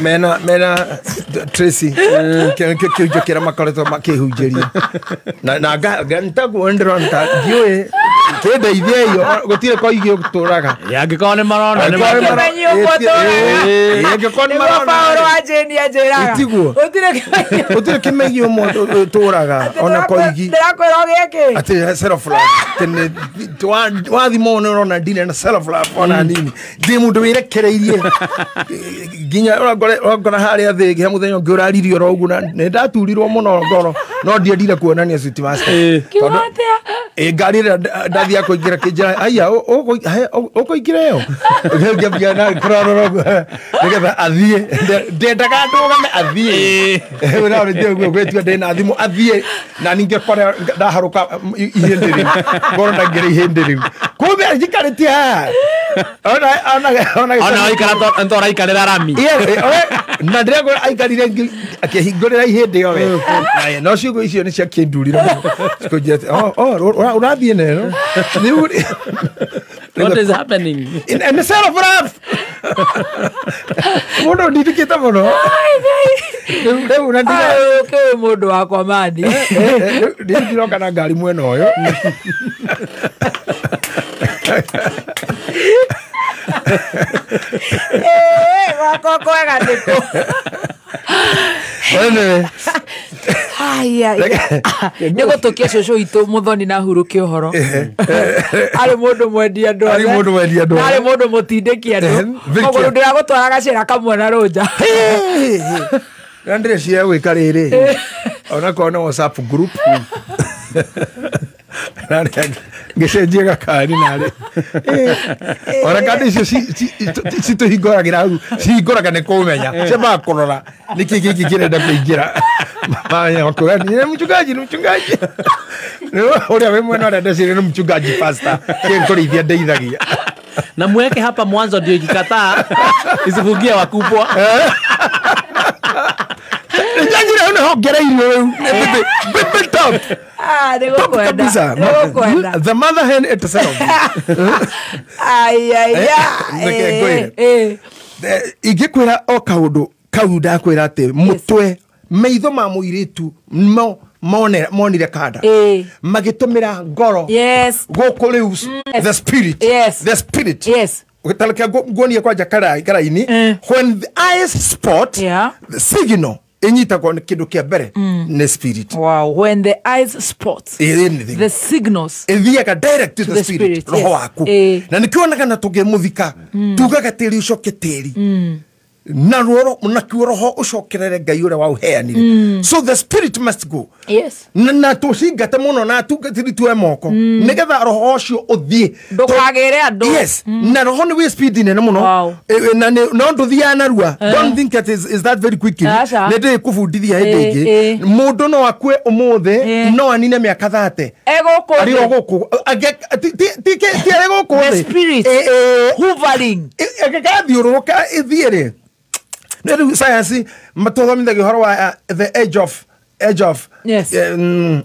mena Tracy kĩhunjio kĩrĩa makoretwo makĩhunjĩria na ntaguo ndĩrona ta ndiũĩ kĩndeithie iyo gũtirĩ koigi ũtũraga. Angĩkorwo nĩ marona nĩ Angĩkorwo nĩ marona. Kĩmenyi ũguo tũraga. Angĩkorwo nĩ Nĩguo marona. Paũlũ wa Jane anjĩraga. Ĩtiguo. Gũtirĩ kĩmenyi. Gũtirĩ kĩmenyi ũmwe ũtũraga ona koigi. Ndĩrakwĩra ũgĩe kĩ? Atĩ self love tene wathima ũũ nĩ ũrona ndirĩ na self love ona nini, ndĩ mũndũ wĩrekereirie nginya ũrakora harĩa thĩ he mũthenya ũngĩ ũraririe oro ũguo na nĩ ndaturirwo mũno ngoro no ndiendire kuonania Sweet Master. Kiuga atĩa? Ĩ ngari ĩrĩa ndathiaga kũingĩra kĩnjĩra aya ũkũingĩra ĩyo ngĩambia na kũrorora ũguo nĩgetha athiĩ, ndendaga ndũgame athiĩ ũguo gwĩtua ndĩna thimũ athiĩ na ningĩ kore ndaharũka ihĩndĩ rĩu ngoro ndaingĩra ihĩndĩ rĩu kumbe njikarĩtie haha ona ona ona Ona waikara to ũraikarĩra rami. Na ndĩrakwĩra aikarire akĩhingũrĩra ihĩndĩ yo we, no ciugo icio nĩ ciakĩndurire mũno cikũnjĩra atĩ, "Oh, ũrathiĩ neno rĩu." What is happening? Nĩ self love mũndũ ndindĩkĩte mũno rĩu na Ayũ, kĩũĩ mũndũ wakwa mani. Rĩu ndiroka na ngari mwena ũyũ. Gwakwa kwega nĩkũ? Anyway, Aya, nĩ gũtũkia cũcũ witũ Mũthoni na huruke ũhoro. Arĩ mũndũ mwendi andũ Arĩ mũndũ mwendi andũ Na arĩ mũndũ mũtindĩki andũ. Very Koguo rĩu careful. ndĩragũtwara gacĩra kamwe na rũnja. Na ndĩreciria gwĩka rĩrĩ onakorwo nĩ WhatsApp group ngĩcenjia gakari narĩ ona kandi icio citũhingũragĩra hau cihingũraga nĩ kũmenya ciambaga kũrora nĩkĩ gĩkĩ kĩrenda kũingĩra. Mamenya makuga nĩ mchungaji, nĩ mchungaji ũrĩa wĩ mwena ũrĩa ndeciria nĩ mchungaji pastor kĩngũrĩithia ndeithagia. Na mweke hapa mwanzo ndio ikikataa isifungie wakubwa. Njanjira hau nĩhongereirio rĩu bebe top. Ah, nĩ Top gũkwenda. kabisa. Nĩ gũkwenda. The mother hen itself. Ai, ai, ya. Reke ngwĩre. Ingĩkwĩra o kaũndũ kau ndakwĩra atĩ mũtwe maitho ma mũirĩtu monire kanda magĩtũmĩra ngoro gũkũ rĩu the spirit. The spirit. Ũgĩtarĩkia nguonie kwanja karaini when the eyes spot the signal ĩnyitagwo nĩ kĩndũ kĩa mbere nĩ spirit. Wow, when the eyes spot anything. The signals ĩthiaga direct to the the spirit, spirit, roho yes. waku. Na nĩkĩonaga na tũngĩmũthika tugaga tĩri ũcoke tĩri na ruo nakuo roho ũcokerere Ngai ũrĩa waũheanire. So the spirit must go. Na tũcingate mũno na tungatĩri tuoe moko nĩgetha roho ũcio ũthiĩ. Ndũkagĩre andũ. Yes. Na roho nĩ wĩ speed nene mũno. Na no ndũthiaga narua. Don't think that is that very quickly. Aca. Nĩ ndĩkũbundithia hĩndĩ ĩngĩ. Mũndũ no akue ũmũthĩ no anine mĩaka 30. Egũkũ Arĩ o thĩ. gũkũ. Ti arĩ gũkũ The thĩ. spirit hovering. Ĩgĩgathiũrũrũka ĩthiĩ rĩ. Nĩ rĩu science matũthomithagia ũhoro wa the age of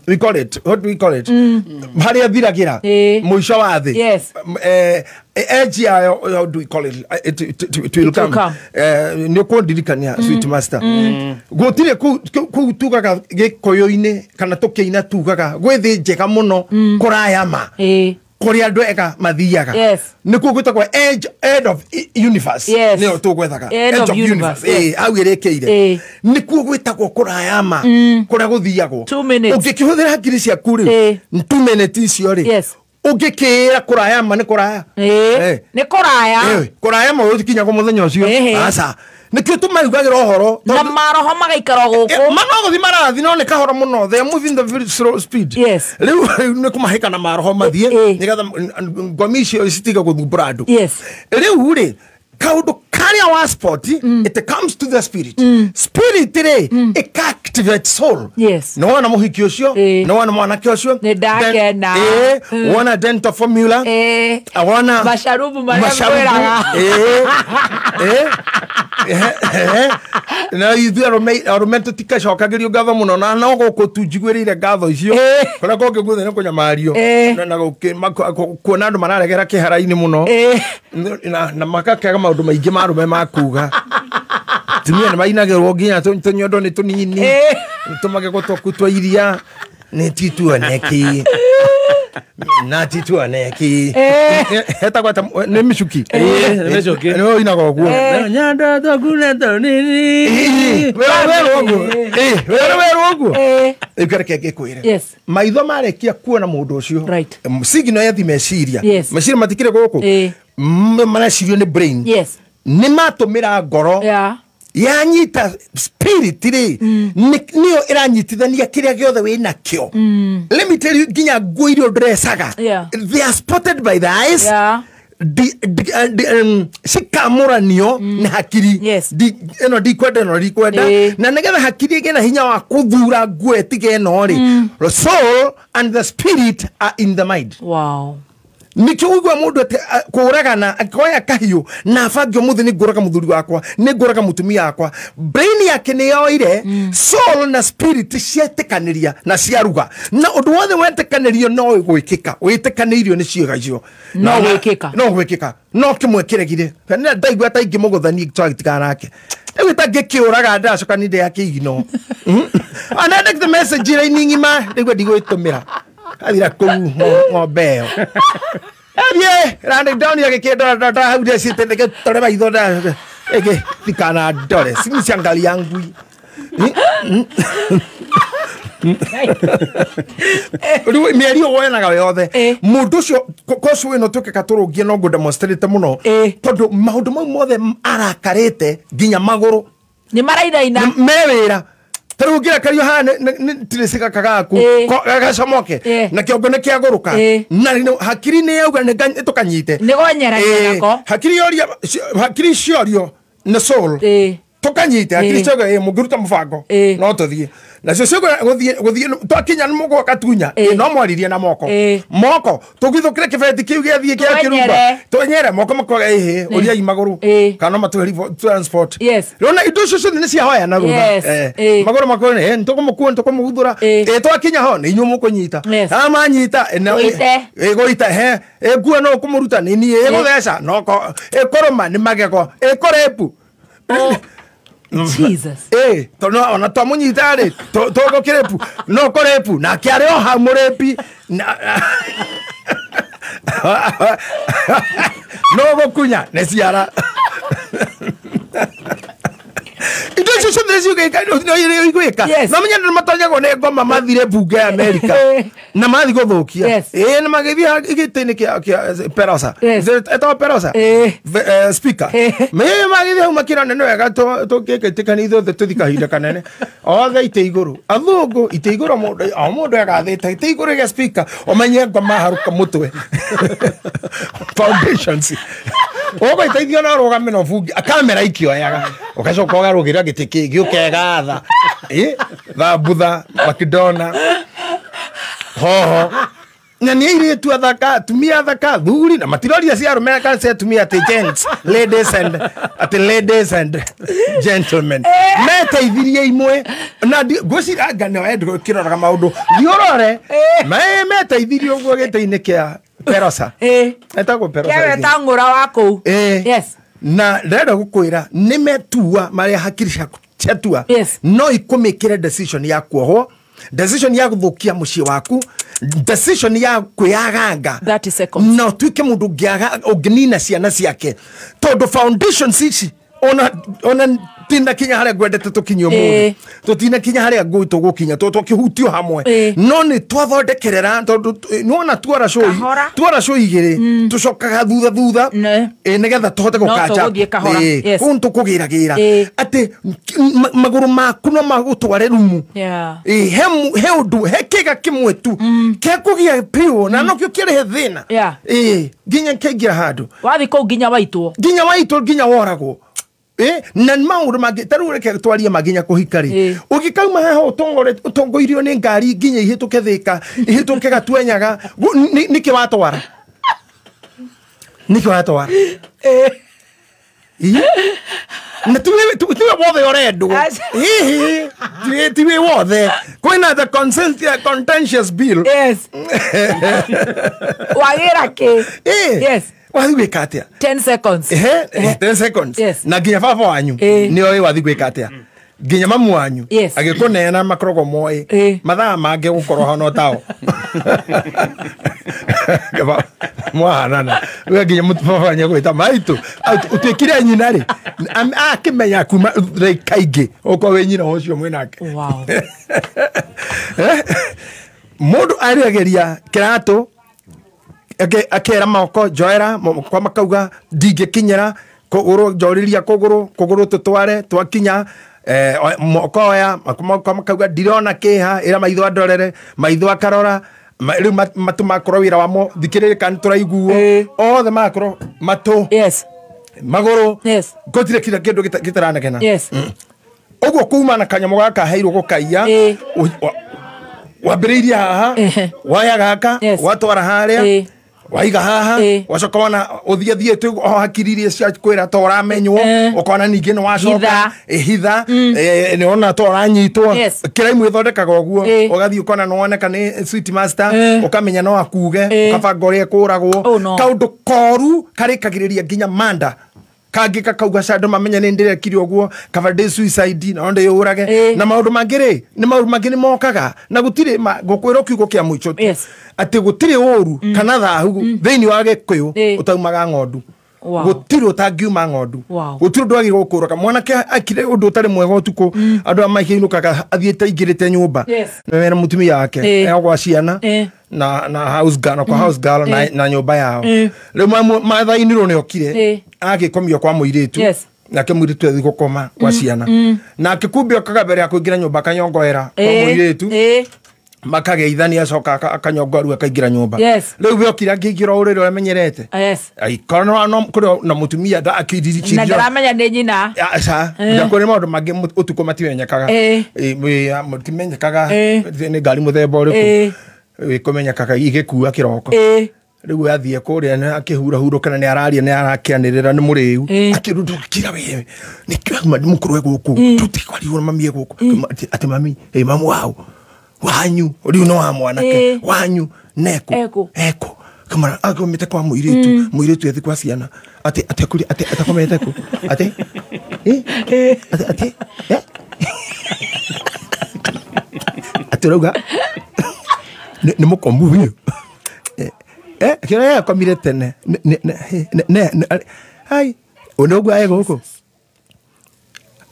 we call it, what do we call it, harĩa thiragĩra mũico wa thĩ. Age yayo, how do we call it, it will come. Come. Nĩ ũkũndirikania Sweet Master. Gũtirĩ kũu tugaga gĩkũyũ-inĩ kana tũkĩina tugaga gwĩ thĩ njega mũno kũraya ma kũrĩa andũ ega mathiaga. Nĩkuo gwĩtagwo end of universe. Nĩyo tũgwethaga End of universe. Hau ĩrĩkĩire nĩkuo gwĩtagwo kũraya ma kũrĩa gũthiagwo. 2 minutes. Ũngĩkĩhũthĩra ngiri ciaku rĩ 2 minutes icio rĩ ũngĩkĩĩra kũraya ma nĩ kũraya. Nĩ kũraya. Kũraya ma ũkinyagwo mũthenya ũcio. Aca. Nĩkĩo tũmarugagĩra ũhoro na maroho magaikara gũkũ. Mano gũthi marathi no nĩ kahora mũno. They are moving the very slow speed. Rĩu nĩ kũmahĩka na maroho mathiĩ nĩgetha ngomi icio citiga gũthumbũra andũ. Rĩu rĩ kaũndũ ka Haria wa sport it comes to the spirit. Spirit rĩ it activates soul. Yes. No wana muhiki ucio, no wana mwanake ucio. Nĩ ndakena. Wana dental formula. Wana masharubu marĩa mwĩraga. Na ithuĩ arũme tũtikacokagĩrio ngatho mũno na no gũkũ tu njiguĩrĩire ngatho icio kũrĩa kũngĩ guothe nĩ kũnyamario na kuona andũ mararegera kĩhara-inĩ mũno na makakega maũndũ maingĩ ma arũme makuga atumia nĩ mainagĩrwo nginya tũnyondo nĩ tũnini tũmagego twaku twa iria nĩ tituoneki na tituoneki etagwo nĩ mĩcuki nĩ ũinaga ũguo nyondo twaku nĩ tũnini werwo ũguo werwo ũguo rĩu ngĩkwĩre maitho marĩkia kuona mũndũ ũcio signal yathi meciria meciria matikĩrĩ gũkũ marecirio nĩ brain nĩ matũmĩra ngoro yanyita spirit rĩ nĩyo ĩranyitithania kĩrĩa gĩothe wĩnakĩo. Let me tell you nginya nguo iria ũndressaga they are spotted by the eyes. Cikamũranio nĩ hakiri ĩno ndikwenda ĩno ndikwenda na nĩgetha hakiri ĩgĩe na hinya wa kũthura nguo ĩtige ĩno rĩ soul and the spirit are in the mind. Wow. Nikio ũigua mũndũ kũragana akoya kahiũ na abange ũmũthĩ nĩ ngũraga mũthuri wakwa nĩ ngũraga mũtumia wakwa brain yake nĩ yoire soul na spirit cietĩkanĩria na ciaruga na ũndũ wothe wetĩkanĩrio no gwĩkĩka wĩtĩkanĩirio nĩ ciĩga icio no gwĩkĩka no gwĩkĩka no kĩmwe kĩregire na ndaigua ta ingĩmũgũthani twagĩtigana nake ndaigua ta ngĩkĩũraga ndacoka nĩ ndĩa kĩigino ana the message ĩrĩa ng'ima ndaigua ndigwĩtũmĩra athira kũu ng'ombe ĩyo Athie rande down ya gĩkĩndora ndora hau ndecite ndĩgĩtore maitho ĩngĩ tikana ndore simiciangalia ngui rĩu mĩario woenaga yothe mũndũ ũcio kocu ĩno tũkĩka tũrũngie no ngũdemonstrate mũno tondũ maũndũ mau mothe arakarĩte nginya magũrũ nĩ marainaina me wĩra tarĩu ũngĩrakario haha nĩ tirĩci gaka gaku gacomoke na kĩongo nĩ kĩagũrũka na hakiri nĩ yauga nĩ tũkanyite nĩ gonyerania nako hakiri yoria hakiri ciorio nĩ soul tũkanyite hakiri cioga mũngĩruta mũbango no tũthiĩ nacio ciauga gũthiĩ twakinya nĩ mũgũka tunya no mwaririe na moko moko tũgithũkĩre kĩbeti kĩu gĩathiĩ kĩa kĩrumba twenyere moko makoga ĩhĩ ũriai magũrũ kana no matũhe transport rĩu indo icio ciothe nĩ ciahoya na rũtha magũrũ makoga nĩ tũkũmũkua nĩ tũkũmũguthũra twakinya ho nĩ inyuĩ mũkũnyita amanyita gũita he nguo no kũmũruta nĩ niĩ ĩgũtheca no ĩkũrũma nĩ magego ĩkũrĩpu Jesus. Tono ona twamunyita rĩ tũgũkĩrĩpu no kũrĩpu nake arĩ o hau mũrĩpi no gũkunya nĩ ciara indo icio ciothe ciugĩka no menya nĩ matonyagwo nĩ ngoma mathire mbunge ya Amerika na mathi gũthũkia nĩ magĩthiĩ gĩtĩ-inĩ kĩa Perosa etagwo Perosa speaker magĩthiĩ hau makĩrana nĩ wega tũngĩgĩtĩkania ithuothe tũthi kahinda kanene othe itĩ igũrũ athũngũ itĩ igũrũ o mũndũ agathĩte itĩ igũrũ gĩa speaker ũmenye ngoma harũka mũtwe foundations ũgũiteithio no rũgame na ũbunge kamera ikĩoyaga ũgacoka ũgarũgĩra gĩtĩ kĩngĩ ũkegatha thambutha makidona hoho na nĩ airĩtu athaka atumia athaka athuri na matiroria cia arũme kana cia atumia atĩ gents ladies and atĩ ladies and gentlemen meteithirie imwe na ngwĩciria anga nĩo kĩroraga maũndũ thiĩ ũrore meteithirie ũguo gĩtĩ-inĩ kĩa Perosa etagwo Perosa kĩawe ta ng'ũra wa kũu yes na ndĩrenda gũkwĩra nĩ metua marĩa hakiri ciatua no ikũmĩkĩre decision ya kuohwo decision ya gũthũkia mũciĩ waku decision ya kwĩyaganga na ũtuĩke mũndũ ũngĩnina ciana ciake tondũ foundations ici ona tinakinya haria ngwendete tukinye umuthi tutinakinya haria ngui tugukinya tukihutio hamwe no ni twathondekerera tondu niwona twara show igiri tucokaga thutha thutha nigetha tuhote gukacha kuu tukugiragira ati maguru maku no magutware rumu he undu he kiga kimwe tu kekugia piu na nokio kirehe thina nginya keingira handu wathi kuu nginya waitwo nginya woragwo Na maũndũ mangĩ ta rĩu reke twarie maginya kũhika rĩ, ũngĩkauma haha ũtongoirio nĩ ngari nginya ihĩtũke Thĩka, ihĩtũke Gatuenyaga, nĩkĩ watwara? Nĩkĩ watwara? Na tiwe wothe ũrendwo. Hihi tiwe wothe. Kwĩna the contentious bill. Yes. Wagĩra kĩ? Yes. Wathi gwĩka atĩa? 10 seconds. 10 seconds. Yes. Na nginya baba wanyu nĩ oĩ wathi gwĩka atĩa. Nginya mamu wanyu agĩkũneana makoragwo moĩ mathaa mangĩ gũkorwo hana tao. Mwahanana. We nginya baba wanyu agwĩta maitũ. Ũtuĩkire nyina rĩ, akĩmenya kuma kaingĩ ũkorwo wĩ nyina ũcio mwĩnake. Wow. Mũndũ arĩageria kĩratũ akera moko njoera kwa makauga ndingĩkinyĩra kũgũrũ, njorĩria kũgũrũ tũtware twakinya moko oya kwa makauga ndirona kĩha, ĩra maitho andorere, maitho akarora, rĩu matũ makorwo wĩra wamo thikĩrĩria kana tũraiguo othe makorwo matũ, yes, magũrũ, yes, gũtirĩ kira kĩndũ gĩtaranegena. Yes. Ũguo kuma na kanyamũ gaka heirwo gũkaiya wambĩrĩirie haha, waya gaka, watwara harĩa, waiga haha, wacoka wona ũthiĩ o hakiri iria cia kwĩra ta ũramenywo, ũkona ningĩ nĩ wacoka hitha, nĩ wona ta ũranyitwo. Kĩraimu ĩthondekaga ũguo, ũgathiĩ ũkona nĩ woneka nĩ sweet master, ũkamenya no akuge, ũkabanga ũrĩa ĩkũragwo. Kaũndũ koru karĩkagĩrĩria nginya manda kangĩ kakauga ca andũ mamenye nĩ ndĩrekire ũguo, kaba ndĩ suicide no ndĩyũrage. Na maũndũ mangĩ rĩ, nĩ maũndũ mangĩ nĩ mokaga na gũtirĩ ngũkwĩra kiugo kĩa mũico tu atĩ gũtirĩ ũru kana thahu thĩinĩ wa Gĩkũyũ ũtaumaga ng'ondu. Gũtirĩ ũtangiuma ng'ondu. Gũtirĩ ũndũ wagĩrĩirwo gũkũrũka. Mwanake akire ũndũ ũtarĩ mwega ũtukũ, andũ a makĩinũkaga athiĩte aingĩrĩte nyũmba mena mũtumia wake gwa ciana na house girl, na kwa house girl na nyũmba yao. Rĩu mathainirwo nĩ okire agĩkomio kwa mũirĩtu, nake mũirĩtu athiĩ gũkoma kwa ciana, nake kumbe okaga mbere ya kũingĩra nyũmba akanyongoera kwa mũirĩtu, makageithania, acoka akanyongoa rĩu akaingĩra nyũmba. Rĩu we okire angĩingĩra ũrĩrĩ ũrĩa amenyerete, aikorwo no kũrĩ na mũtumia akĩririkĩrio na ndaramenya nĩ nyina. Aca, kũrĩ maũndũ mangĩ ũtukũ matimenyekaga, matimenyekaga nĩ ngari mũthemba ũrĩkũ ĩkũmenyekaga igĩkua kĩroko. Rĩu athiĩ kũrĩa akĩhurahurũka na nĩ araria nĩ arakĩanĩrĩra nĩ mũrĩu, akĩrundũkira kira we nĩkĩo mũkũrũ e gũkũ tũtikwarigwo na mami e gũkũ, atĩ mami mamu wao wanyu rĩu no wa mwanake wanyu neko eko kamara akomete kwa mũirĩtu, mũirĩtu ethi kwa ciana atĩ atĩ atĩ atakomete kũ atĩ atĩ atĩ atĩ rauga nĩ mũkomu biũ. Kĩrĩa akomire tene ne ai ũndũ e gũkũ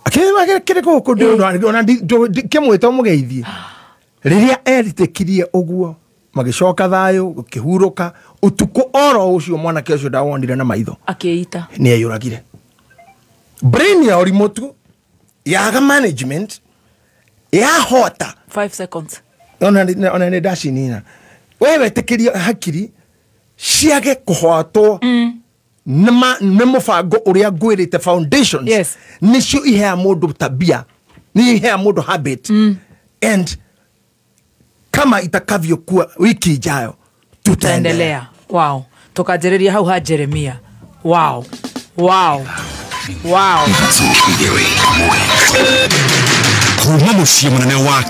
akĩrĩ gũkũ ona kĩmwĩta mũgeithie. Rĩrĩa eritĩkirie ũguo magĩcoka thayũ gũkĩhurũka ũtukũ oro ũcio mwanake ũcio ndawonire na maitho akĩita nĩ eyũragire. Brain ya ũrimũ tu yaga management yahota 5 seconds ona nĩ ndacinina. We wetĩkĩrie hakiri ciage kũhotwo nĩ mũbango ũrĩa ngwĩrĩte foundations nĩcio ihea mũndũ tabia, nĩ ihea mũndũ habit, and kama itakavyokuwa wiki ijayo tutaendelea. Wow. Tukajereria hau ha Jeremia. Wow. Wow. Wow. Kuma mũciĩ mũnene wa